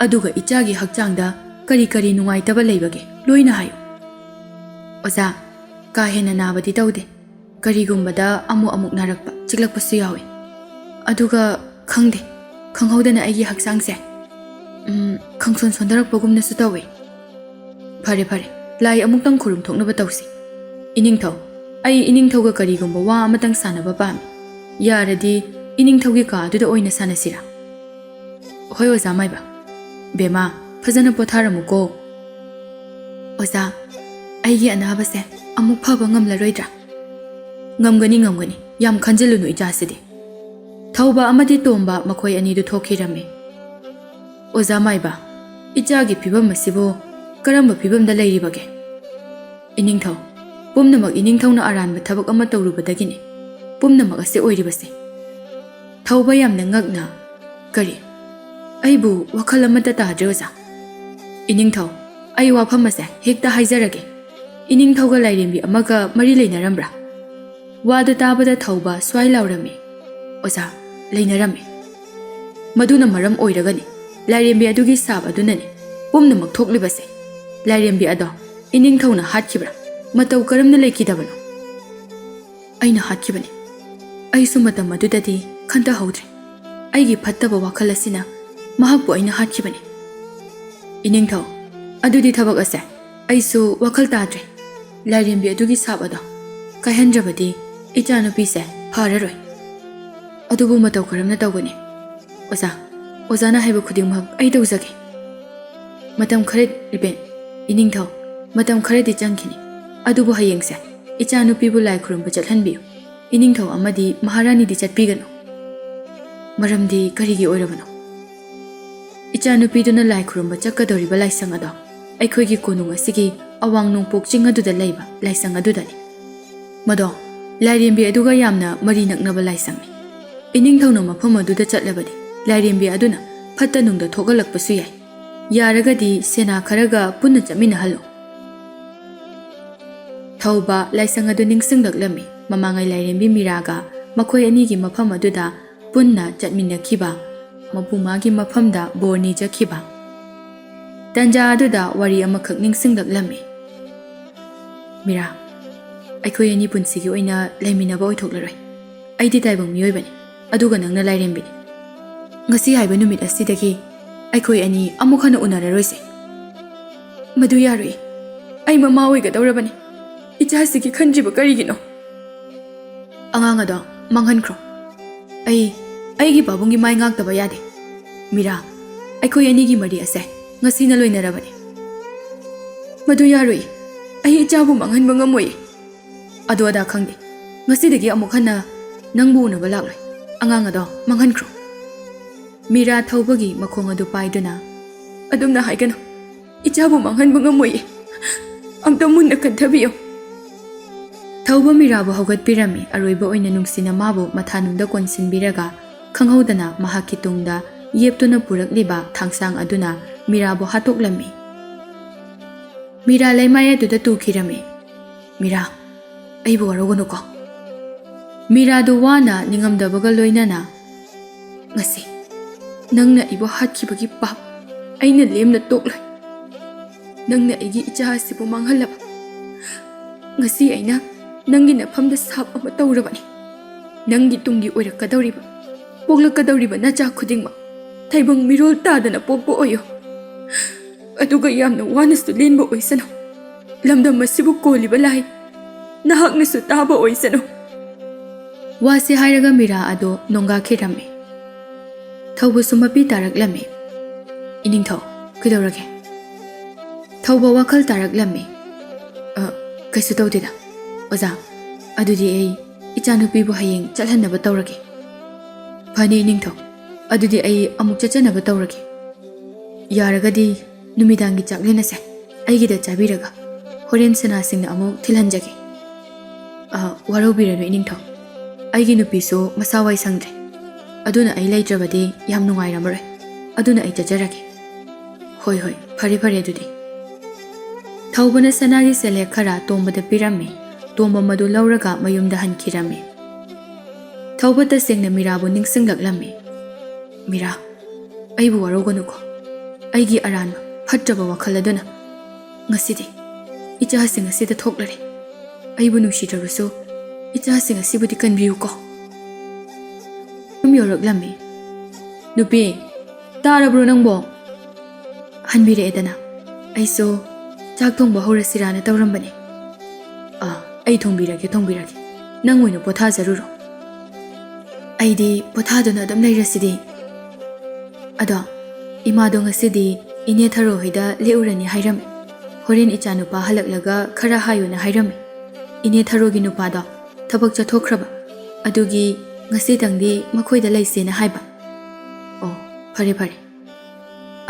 ꯑꯗꯨꯒ ꯏꯆꯥꯒꯤ ꯍꯛꯆꯥꯡꯗ ꯀꯔꯤ ꯀꯔꯤ ꯅꯨꯡꯉꯥꯏꯇꯕ ꯂꯩꯕꯒꯦ, ꯂꯣꯏꯅ ꯍꯥꯏꯌꯨ꯫" "ꯑꯣꯖꯥ, ꯀꯥ ꯍꯦꯟꯅ ꯅꯥꯕꯗꯤ ꯇꯧꯗꯦ꯫ ꯀꯔꯤꯒꯨꯝꯕꯗ ꯑꯃꯨꯛ ꯑꯃꯨꯛ ꯅꯥꯔꯛꯄ, ꯆꯤꯛꯂꯛꯄꯁꯨ ꯌꯥꯎꯏ꯫ ꯑꯗꯨꯒ ꯈꯪꯗꯦ, ꯈꯪꯍꯧꯗꯅ ꯑꯩꯒꯤ ꯍꯛꯆꯥꯡꯁꯦ, ꯎꯝ, ꯈꯪꯁꯣꯟ ꯁꯣꯟꯊꯔꯛꯄꯒꯨꯝꯅꯁꯨ ꯇꯧꯏ꯫" "ꯐꯔꯦ, ꯐꯔꯦ, ꯂꯥꯏ ꯑꯃꯨꯛꯇꯪ ꯈꯨꯔꯨꯝ ꯊꯣꯛꯅꯕ ꯇꯧꯁꯤ꯫ ꯏꯅꯤꯡꯊꯧ, ꯑꯩ ꯏꯅꯤꯡꯊꯧꯒ ꯀꯔꯤꯒꯨꯝꯕ ꯋꯥ ꯑꯃꯇꯪ ꯁꯥꯟꯅꯕ ꯄꯥꯝꯃꯤ꯫ ꯌꯥꯔꯗꯤ ꯏꯅꯤꯡꯊꯧꯒꯤ ꯀꯥ ꯑꯗꯨꯗ ꯑꯣꯏꯅ ꯁꯥꯟꯅꯁꯤꯔꯥ?" "ꯍꯣꯏ, ꯑꯣꯖꯥ ꯃꯥꯏꯕ꯫ ꯕꯦꯃꯥ, ꯐꯖꯅ ꯄꯣꯊꯥꯔꯝꯃꯨꯀꯣ꯫" "ꯑꯣꯖꯥ, ꯑꯩꯒꯤ ꯑꯅꯥꯕꯁꯦ ꯑꯃꯨꯛ ꯐꯕ ꯉꯝꯂꯔꯣꯏꯗ꯭ꯔꯥ?" "ꯉꯝꯒꯅꯤ, ꯉꯝꯒꯅꯤ꯫ ꯌꯥꯝ ꯈꯟꯖꯤꯜꯂꯨꯅꯨ ꯏꯆꯥꯁꯤꯗꯤ꯫" ꯊꯧꯕ ꯑꯃꯗꯤ ꯇꯣꯝꯕ ꯃꯈꯣꯏ ꯑꯅꯤꯗꯨ ꯊꯣꯛꯈꯤꯔꯝꯃꯤ꯫ "ꯑꯣꯖꯥ ꯃꯥꯏꯕ, ꯏꯆꯥꯒꯤ ꯐꯤꯕꯝ ꯑꯁꯤꯕꯨ ꯀꯔꯝꯕ ꯐꯤꯕꯝꯗ ꯂꯩꯔꯤꯕꯒꯦ?" "ꯏꯅꯤꯡꯊꯧ, ꯄꯨꯝꯅꯃꯛ ꯏꯅꯤꯡꯊꯧꯅ ꯑꯔꯥꯟꯕ ꯊꯕꯛ ꯑꯃ ꯇꯧꯔꯨꯕꯗꯒꯤꯅꯤ ꯄꯨꯝꯅꯃꯛ ꯑꯁꯤ ꯑꯣꯏꯔꯤꯕꯁꯦ꯫" ꯊꯧꯕ ꯌꯥꯝꯅ ꯉꯛꯅ, "ꯀꯔꯤ? ꯑꯩꯕꯨ ꯋꯥꯈꯜ ꯑꯃꯠꯇ ꯇꯥꯗ꯭ꯔꯦ, ꯑꯣꯖꯥ꯫" "ꯏꯅꯤꯡꯊꯧ, ꯑꯩ ꯋꯥꯐꯝ ꯑꯁꯦ ꯍꯦꯛꯇ ꯍꯥꯏꯖꯔꯒꯦ꯫ ꯏꯅꯤꯡꯊꯧꯒ ꯂꯥꯏꯔꯦꯝꯕꯤ ꯑꯃꯒ ꯃꯔꯤ ꯂꯩꯅꯔꯝꯕ꯭ꯔꯥ?" ꯋꯥꯗꯨ ꯇꯥꯕꯗ ꯊꯧꯕ ꯁ꯭ꯋꯥꯏ ꯂꯥꯎꯔꯝꯃꯤ꯫ "ꯑꯣꯖꯥ, ꯂꯩꯅꯔꯝꯃꯤ꯫ ꯃꯗꯨꯅ ꯃꯔꯝ ꯑꯣꯏꯔꯒꯅꯤ, ꯂꯥꯏꯔꯦꯝꯕꯤ ꯑꯗꯨꯒꯤ ꯁꯥꯞ ꯑꯗꯨꯅꯅꯤ ꯄꯨꯝꯅꯃꯛ ꯊꯣꯛꯂꯤꯕꯁꯦ꯫ ꯂꯥꯏꯔꯦꯝꯕꯤ ꯑꯗꯣ ꯏꯅꯤꯡꯊꯧꯅ ꯍꯥꯠꯈꯤꯕ꯭ꯔꯥ? ꯃꯇꯧ ꯀꯔꯝꯅ ꯂꯩꯈꯤꯗꯕꯅꯣ?" "ꯑꯩꯅ ꯍꯥꯠꯈꯤꯕꯅꯤ꯫ ꯑꯩꯁꯨ ꯃꯇꯝ ꯑꯗꯨꯗꯗꯤ ꯈꯟꯊꯍꯧꯗ꯭ꯔꯦ꯫ ꯑꯩꯒꯤ ꯐꯠꯇꯕ ꯋꯥꯈꯜ ꯑꯁꯤꯅ ꯃꯍꯥꯛꯄꯨ ꯑꯩꯅ ꯍꯥꯠꯈꯤꯕꯅꯤ꯫" "ꯏꯅꯤꯡꯊꯧ, ꯑꯗꯨꯗꯤ ꯊꯕꯛ ꯑꯁꯦ ꯑꯩꯁꯨ ꯋꯥꯈꯜ ꯇꯥꯗ꯭ꯔꯦ꯫ ꯂꯥꯏꯔꯦꯝꯕꯤ ꯑꯗꯨꯒꯤ ꯁꯥꯞ ꯑꯗꯣ ꯀꯥꯏꯍꯟꯗ꯭ꯔꯕꯗꯤ ꯏꯆꯥꯅꯨꯄꯤꯁꯦ ꯐꯔꯔꯣꯏ꯫ ꯑꯗꯨꯕꯨ ꯃꯇꯧ ꯀꯔꯝꯅ ꯇꯧꯒꯅꯤ? ꯑꯣꯖꯥ, ꯑꯣꯖꯥꯅ ꯍꯥꯏꯕ ꯈꯨꯗꯤꯡꯃꯛ ꯑꯩ ꯇꯧꯖꯒꯦ꯫" "ꯃꯇꯝ ꯈꯔ, ꯏꯕꯦꯟ, ꯏꯅꯤꯡꯊꯧ, ꯃꯇꯝ ꯈꯔꯗꯤ ꯆꯪꯈꯤꯅꯤ꯫ ꯑꯗꯨꯕꯨ ꯍꯌꯦꯡꯁꯦ ꯏꯆꯥꯅꯨꯄꯤꯕꯨ ꯂꯥꯏ ꯈꯨꯔꯨꯝꯕ ꯆꯠꯍꯟꯕꯤꯌꯨ꯫ ꯏꯅꯤꯡꯊꯧ ꯑꯃꯗꯤ ꯃꯍꯥꯔꯥꯅꯤꯗꯤ ꯆꯠꯄꯤꯒꯅꯨ꯫" "ꯃꯔꯝꯗꯤ ꯀꯔꯤꯒꯤ ꯑꯣꯏꯔꯕꯅꯣ?" "ꯏꯆꯥꯅꯨꯄꯤꯗꯨꯅ ꯂꯥꯏ ꯈꯨꯔꯨꯝꯕ ꯆꯠꯀꯗꯧꯔꯤꯕ ꯂꯥꯏꯁꯪ ꯑꯗꯣ ꯑꯩꯈꯣꯏꯒꯤ ꯀꯣꯅꯨꯡ ꯑꯁꯤꯒꯤ ꯑꯋꯥꯡ ꯅꯣꯡꯄꯣꯛ ꯆꯤꯡ ꯑꯗꯨꯗ ꯂꯩꯕ ꯂꯥꯏꯁꯪ ꯑꯗꯨꯗꯅꯤ꯫ ꯃꯗꯣ ꯂꯥꯏꯔꯦꯝꯕꯤ ꯑꯗꯨꯒ ꯌꯥꯝꯅ ꯃꯔꯤ ꯅꯛꯅꯕ ꯂꯥꯏꯁꯪꯅꯤ꯫ ꯏꯅꯤꯡꯊꯧꯅ ꯃꯐꯝ ꯑꯗꯨꯗ ꯆꯠꯂꯕꯗꯤ ꯂꯥꯏꯔꯦꯝꯕꯤ ꯑꯗꯨꯅ ꯐꯠꯇ ꯅꯨꯡꯗ ꯊꯣꯛꯍꯜꯂꯛꯄꯁꯨ ꯌꯥꯏ꯫ ꯌꯥꯔꯒꯗꯤ ꯁꯦꯅꯥ ꯈꯔꯒ ꯄꯨꯟꯅ ꯆꯠꯃꯤꯟꯅꯍꯜꯂꯨ꯫" ꯊꯧꯕ ꯂꯥꯏꯁꯪ ꯑꯗꯨ ꯅꯤꯡꯁꯤꯡꯂꯛꯂꯝꯃꯤ꯫ ꯃꯃꯥꯡꯉꯩ ꯂꯥꯏꯔꯦꯝꯕꯤ ꯃꯤꯔꯥꯒ ꯃꯈꯣꯏ ꯑꯅꯤꯒꯤ ꯃꯐꯝ ꯑꯗꯨꯗ ꯄꯨꯟꯅ ꯆꯠꯃꯤꯟꯅꯈꯤꯕ, ꯃꯄꯨ ꯃꯥꯒꯤ ꯃꯐꯝꯗ ꯕꯣꯔ ꯅꯤꯖꯈꯤꯕ꯫ ꯇꯟꯖꯥ ꯑꯗꯨꯗ ꯋꯥꯔꯤ ꯑꯃꯈꯛ ꯅꯤꯡꯁꯤꯡꯂꯛꯂꯝꯃꯤ꯫ "ꯃꯤꯔꯥ, ꯑꯩꯈꯣꯏ ꯑꯅꯤ ꯄꯨꯟꯁꯤꯒꯤ ꯑꯣꯏꯅ ꯂꯩꯃꯤꯟꯅꯕ ꯑꯣꯏꯊꯣꯛꯂꯔꯣꯏ꯫ ꯑꯩꯗꯤ ꯇꯥꯏꯕꯪ ꯃꯤꯑꯣꯏꯕꯅꯤ, ꯑꯗꯨꯒ ꯅꯪꯅ ꯂꯥꯏꯔꯦꯝꯕꯤꯅꯤ꯫ ꯉꯁꯤ ꯍꯥꯏꯕ ꯅꯨꯃꯤꯠ ꯑꯁꯤꯗꯒꯤ ꯑꯩꯈꯣꯏ ꯑꯅꯤ ꯑꯃꯨꯛ ꯍꯟꯅ ꯎꯅꯔꯔꯣꯏꯁꯦ꯫" "ꯃꯗꯨ ꯌꯥꯔꯣꯏ꯫ ꯑꯩ ꯃꯃꯥ ꯑꯣꯏꯒꯗꯧꯔꯕꯅꯤ꯫ ꯏꯆꯥꯁꯤꯒꯤ ꯈꯟꯗ꯭ꯔꯤꯕ ꯀꯔꯤꯒꯤꯅꯣ? ꯑꯉꯥꯡ ꯑꯗꯣ ꯃꯥꯡꯍꯟꯈ꯭ꯔꯣ꯫ ꯑꯩ, ꯑꯩꯒꯤ ꯄꯥꯕꯨꯡꯒꯤ ꯃꯥꯏ ꯉꯥꯛꯇꯕ ꯌꯥꯗꯦ꯫ ꯃꯤꯔꯥ, ꯑꯩꯈꯣꯏ ꯑꯅꯤꯒꯤ ꯃꯔꯤ ꯑꯁꯦ ꯉꯁꯤꯅ ꯂꯣꯏꯅꯔꯕꯅꯤ꯫ ꯃꯗꯨ ꯌꯥꯔꯣꯏ꯫ ꯑꯩ ꯏꯆꯥꯕꯨ ꯃꯥꯡꯍꯟꯕ ꯉꯝꯃꯣꯏ꯫ ꯑꯗꯨ ꯑꯗꯥ ꯈꯪꯗꯦ꯫ ꯉꯁꯤꯗꯒꯤ ꯑꯃꯨꯛ ꯍꯟꯅ ꯅꯪꯕꯨ ꯎꯅꯕ ꯂꯥꯛꯂꯣꯏ꯫ ꯑꯉꯥꯡ ꯑꯗꯣ ꯃꯥꯡꯍꯟꯈ꯭ꯔꯣ꯫ ꯃꯤꯔꯥ ꯊꯧꯕꯒꯤ ꯃꯈꯣꯡ ꯑꯗꯨ ꯄꯥꯏꯗꯨꯅ, "ꯑꯗꯨꯝꯅ ꯍꯥꯏꯒꯅꯨ꯫ ꯏꯆꯥꯕꯨ ꯃꯥꯡꯍꯟꯕ ꯉꯝꯃꯣꯏꯌꯦ꯫ ꯑꯝꯇ ꯃꯨꯟꯅ ꯈꯟꯊꯕꯤꯌꯨ꯫" ꯊꯧꯕ ꯃꯤꯔꯥꯕꯨ ꯍꯧꯒꯠꯄꯤꯔꯝꯃꯤ꯫ ꯑꯔꯣꯏꯕ ꯑꯣꯏꯅ ꯅꯨꯡꯁꯤꯅ ꯃꯥꯕꯨ ꯃꯊꯥꯅꯨꯡꯗ ꯀꯣꯟꯁꯤꯟꯕꯤꯔꯒ, ꯈꯪꯍꯧꯗꯅ ꯃꯍꯥꯛꯀꯤ ꯇꯨꯡꯗ ꯌꯦꯞꯇꯨꯅ ꯄꯨꯔꯛꯂꯤꯕ ꯊꯥꯡꯁꯥꯡ ꯑꯗꯨꯅ ꯃꯤꯔꯥꯕꯨ ꯍꯥꯠꯇꯣꯛꯂꯝꯃꯤ꯫ ꯃꯤꯔꯥ ꯂꯩꯃꯥꯏ ꯑꯗꯨꯗ ꯇꯨꯈꯤꯔꯝꯃꯤ꯫ "ꯃꯤꯔꯥ, ꯑꯩꯕꯨ ꯋꯥꯔꯧꯒꯅꯨꯀꯣ꯫" ꯃꯤꯔꯥꯗꯨ ꯋꯥꯅ ꯅꯤꯡꯉꯝꯗꯕꯒ ꯂꯣꯏꯅꯅ, "ꯉꯁꯤ ꯅꯪꯅ ꯑꯩꯕꯨ ꯍꯥꯠꯈꯤꯕꯒꯤ ꯄꯥꯞ ꯑꯩꯅ ꯂꯦꯝꯅ ꯇꯣꯛꯂꯣꯏ꯫ ꯅꯪꯅ ꯑꯩꯒꯤ ꯏꯆꯥ ꯑꯁꯤꯕꯨ ꯃꯥꯡꯍꯜꯂꯕ꯫ ꯉꯁꯤ ꯑꯩꯅ ꯅꯪꯒꯤ ꯅꯐꯝꯗ ꯁꯥꯞ ꯑꯃ ꯇꯧꯔꯕꯅꯤ꯫ ꯅꯪꯒꯤ ꯇꯨꯡꯒꯤ ꯑꯣꯏꯔꯛꯀꯗꯧꯔꯤꯕ, ꯄꯣꯛꯂꯛꯀꯗꯧꯔꯤꯕ ꯅꯆꯥ ꯈꯨꯗꯤꯡꯃꯛ ꯊꯩꯕꯣꯡ ꯃꯤꯔꯣꯜ ꯇꯥꯗꯅ ꯄꯣꯛꯄ ꯑꯣꯏꯌꯨ꯫ ꯑꯗꯨꯒ ꯌꯥꯝꯅ ꯋꯥꯅꯁꯨ ꯂꯦꯟꯕ ꯑꯣꯏꯁꯅꯨ꯫ ꯂꯝꯗꯝ ꯑꯁꯤꯕꯨ ꯀꯣꯜꯂꯤꯕ ꯂꯥꯏ ꯅꯍꯥꯛꯅꯁꯨ ꯇꯥꯕ ꯑꯣꯏꯁꯅꯨ꯫" ꯋꯥꯁꯤ ꯍꯥꯏꯔꯒ ꯃꯤꯔꯥ ꯑꯗꯣ ꯅꯣꯡꯒꯥꯈꯤꯔꯝꯃꯤ꯫ ꯊꯧꯕꯁꯨ ꯃꯄꯤ ꯇꯥꯔꯛꯂꯝꯃꯤ꯫ "ꯏꯅꯤꯡꯊꯧ, ꯀꯩꯗꯧꯔꯒꯦ?" ꯊꯧꯕ ꯋꯥꯈꯜ ꯇꯥꯔꯛꯂꯝꯃꯤ꯫ "ꯑ, ꯀꯩꯁꯨ ꯇꯧꯗꯦꯗ꯫ ꯑꯣꯖꯥ, ꯑꯗꯨꯗꯤ ꯑꯩ ꯏꯆꯥꯅꯨꯄꯤꯕꯨ ꯍꯌꯦꯡ ꯆꯠꯍꯟꯅꯕ ꯇꯧꯔꯒꯦ꯫" "ꯐꯅꯤ ꯏꯅꯤꯡꯊꯧ, ꯑꯗꯨꯗꯤ ꯑꯩ ꯑꯃꯨꯛ ꯆꯠꯆꯅꯕ ꯇꯧꯔꯒꯦ꯫ ꯌꯥꯔꯒꯗꯤ ꯅꯨꯃꯤꯗꯥꯡꯒꯤ ꯆꯥꯛꯂꯦꯟ ꯑꯁꯦ ꯑꯩꯒꯤꯗ ꯆꯥꯕꯤꯔꯒ ꯍꯣꯔꯦꯟ ꯁꯅꯥꯁꯤꯡꯅ ꯑꯃꯨꯛ ꯊꯤꯜꯍꯟꯖꯒꯦ꯫" "ꯑ, ꯋꯥꯔꯧꯕꯤꯔꯅꯨ ꯏꯅꯤꯡꯊꯧ꯫ ꯑꯩꯒꯤ ꯅꯨꯄꯤꯁꯨ ꯃꯁꯥ ꯋꯥꯏ ꯁꯪꯗ꯭ꯔꯦ꯫ ꯑꯗꯨꯅ ꯑꯩ ꯂꯩꯇ꯭ꯔꯕꯗꯤ ꯌꯥꯝ ꯅꯨꯡꯉꯥꯏꯔꯝꯃꯔꯣꯏ꯫ ꯑꯗꯨꯅ ꯑꯩ ꯆꯠꯆꯔꯒꯦ꯫" "ꯍꯣꯏ, ꯍꯣꯏ, ꯐꯔꯦ, ꯐꯔꯦ ꯑꯗꯨꯗꯤ꯫" ꯊꯧꯕꯅ ꯁꯅꯥꯒꯤ ꯁꯦꯂꯦꯛ ꯈꯔ ꯇꯣꯝꯕꯗ ꯄꯤꯔꯝꯃꯤ꯫ ꯇꯣꯝꯕ ꯃꯗꯨ ꯂꯧꯔꯒ ꯃꯌꯨꯝꯗ ꯍꯟꯈꯤꯔꯝꯃꯤ꯫ ꯊꯧꯕ ꯇꯁꯦꯡꯅ ꯃꯤꯔꯥꯕꯨ ꯅꯤꯡꯁꯤꯡꯂꯛꯂꯝꯃꯤ꯫ "ꯃꯤꯔꯥ, ꯑꯩꯕꯨ ꯋꯥꯔꯧꯒꯅꯨꯀꯣ꯫ ꯑꯩꯒꯤ ꯑꯔꯥꯟꯕ ꯐꯠꯇ꯭ꯔꯕ ꯋꯥꯈꯜ ꯑꯗꯨꯅ ꯉꯁꯤꯗꯤ ꯏꯆꯥꯁꯤꯡ ꯑꯁꯤꯗ ꯊꯣꯛꯂꯔꯦ꯫ ꯑꯩꯕꯨ ꯅꯨꯡꯁꯤꯗ꯭ꯔꯕꯁꯨ ꯏꯆꯥꯁꯤꯡ ꯑꯁꯤꯕꯨꯗꯤ ꯀꯟꯕꯤꯌꯨꯀꯣ꯫" ꯌꯨꯝ ꯌꯧꯔꯛꯂꯝꯃꯤ꯫ "ꯅꯨꯄꯤ, ꯇꯥꯔꯕ꯭ꯔꯣ ꯅꯪꯕꯣ? ꯍꯟꯕꯤꯔꯛꯑꯦꯗꯅ꯫ ꯑꯩꯁꯨ ꯆꯥꯛ ꯊꯣꯡꯕ ꯍꯧꯔꯁꯤꯔꯥꯅ ꯇꯧꯔꯝꯕꯅꯦ꯫ ꯑꯥ, ꯑꯩ ꯊꯣꯡꯕꯤꯔꯒꯦ, ꯊꯣꯡꯕꯤꯔꯒꯦ꯫ ꯅꯪ ꯑꯣꯏꯅ ꯄꯣꯊꯥꯖꯔꯨꯔꯣ꯫ ꯑꯩꯗꯤ ꯄꯣꯊꯥꯗꯨꯅ ꯑꯗꯨꯝ ꯂꯩꯔꯁꯤꯗꯤ꯫ ꯑꯗꯣ ꯏꯃꯥꯗꯣ ꯉꯁꯤꯗꯤ ꯏꯅꯦ ꯊꯔꯣ ꯍꯣꯏꯗ ꯂꯦꯛꯎꯔꯅꯤ ꯍꯥꯏꯔꯝꯃꯦ꯫ ꯍꯣꯔꯦꯟ ꯏꯆꯥꯅꯨꯄꯥ ꯍꯜꯂꯛꯂꯒ ꯈꯔ ꯍꯥꯏꯌꯨꯅ ꯍꯥꯏꯔꯝꯃꯦ꯫ ꯏꯅꯦ ꯊꯔꯣꯒꯤ ꯅꯨꯄꯥꯗꯣ ꯊꯕꯛ ꯆꯠꯊꯣꯛꯈ꯭ꯔꯕ, ꯑꯗꯨꯒꯤ ꯉꯁꯤꯗꯪꯗꯤ ꯃꯈꯣꯏꯗ ꯂꯩꯁꯦꯅ ꯍꯥꯏꯕ꯫ ꯑꯣ, ꯐꯔꯦ ꯐꯔꯦ꯫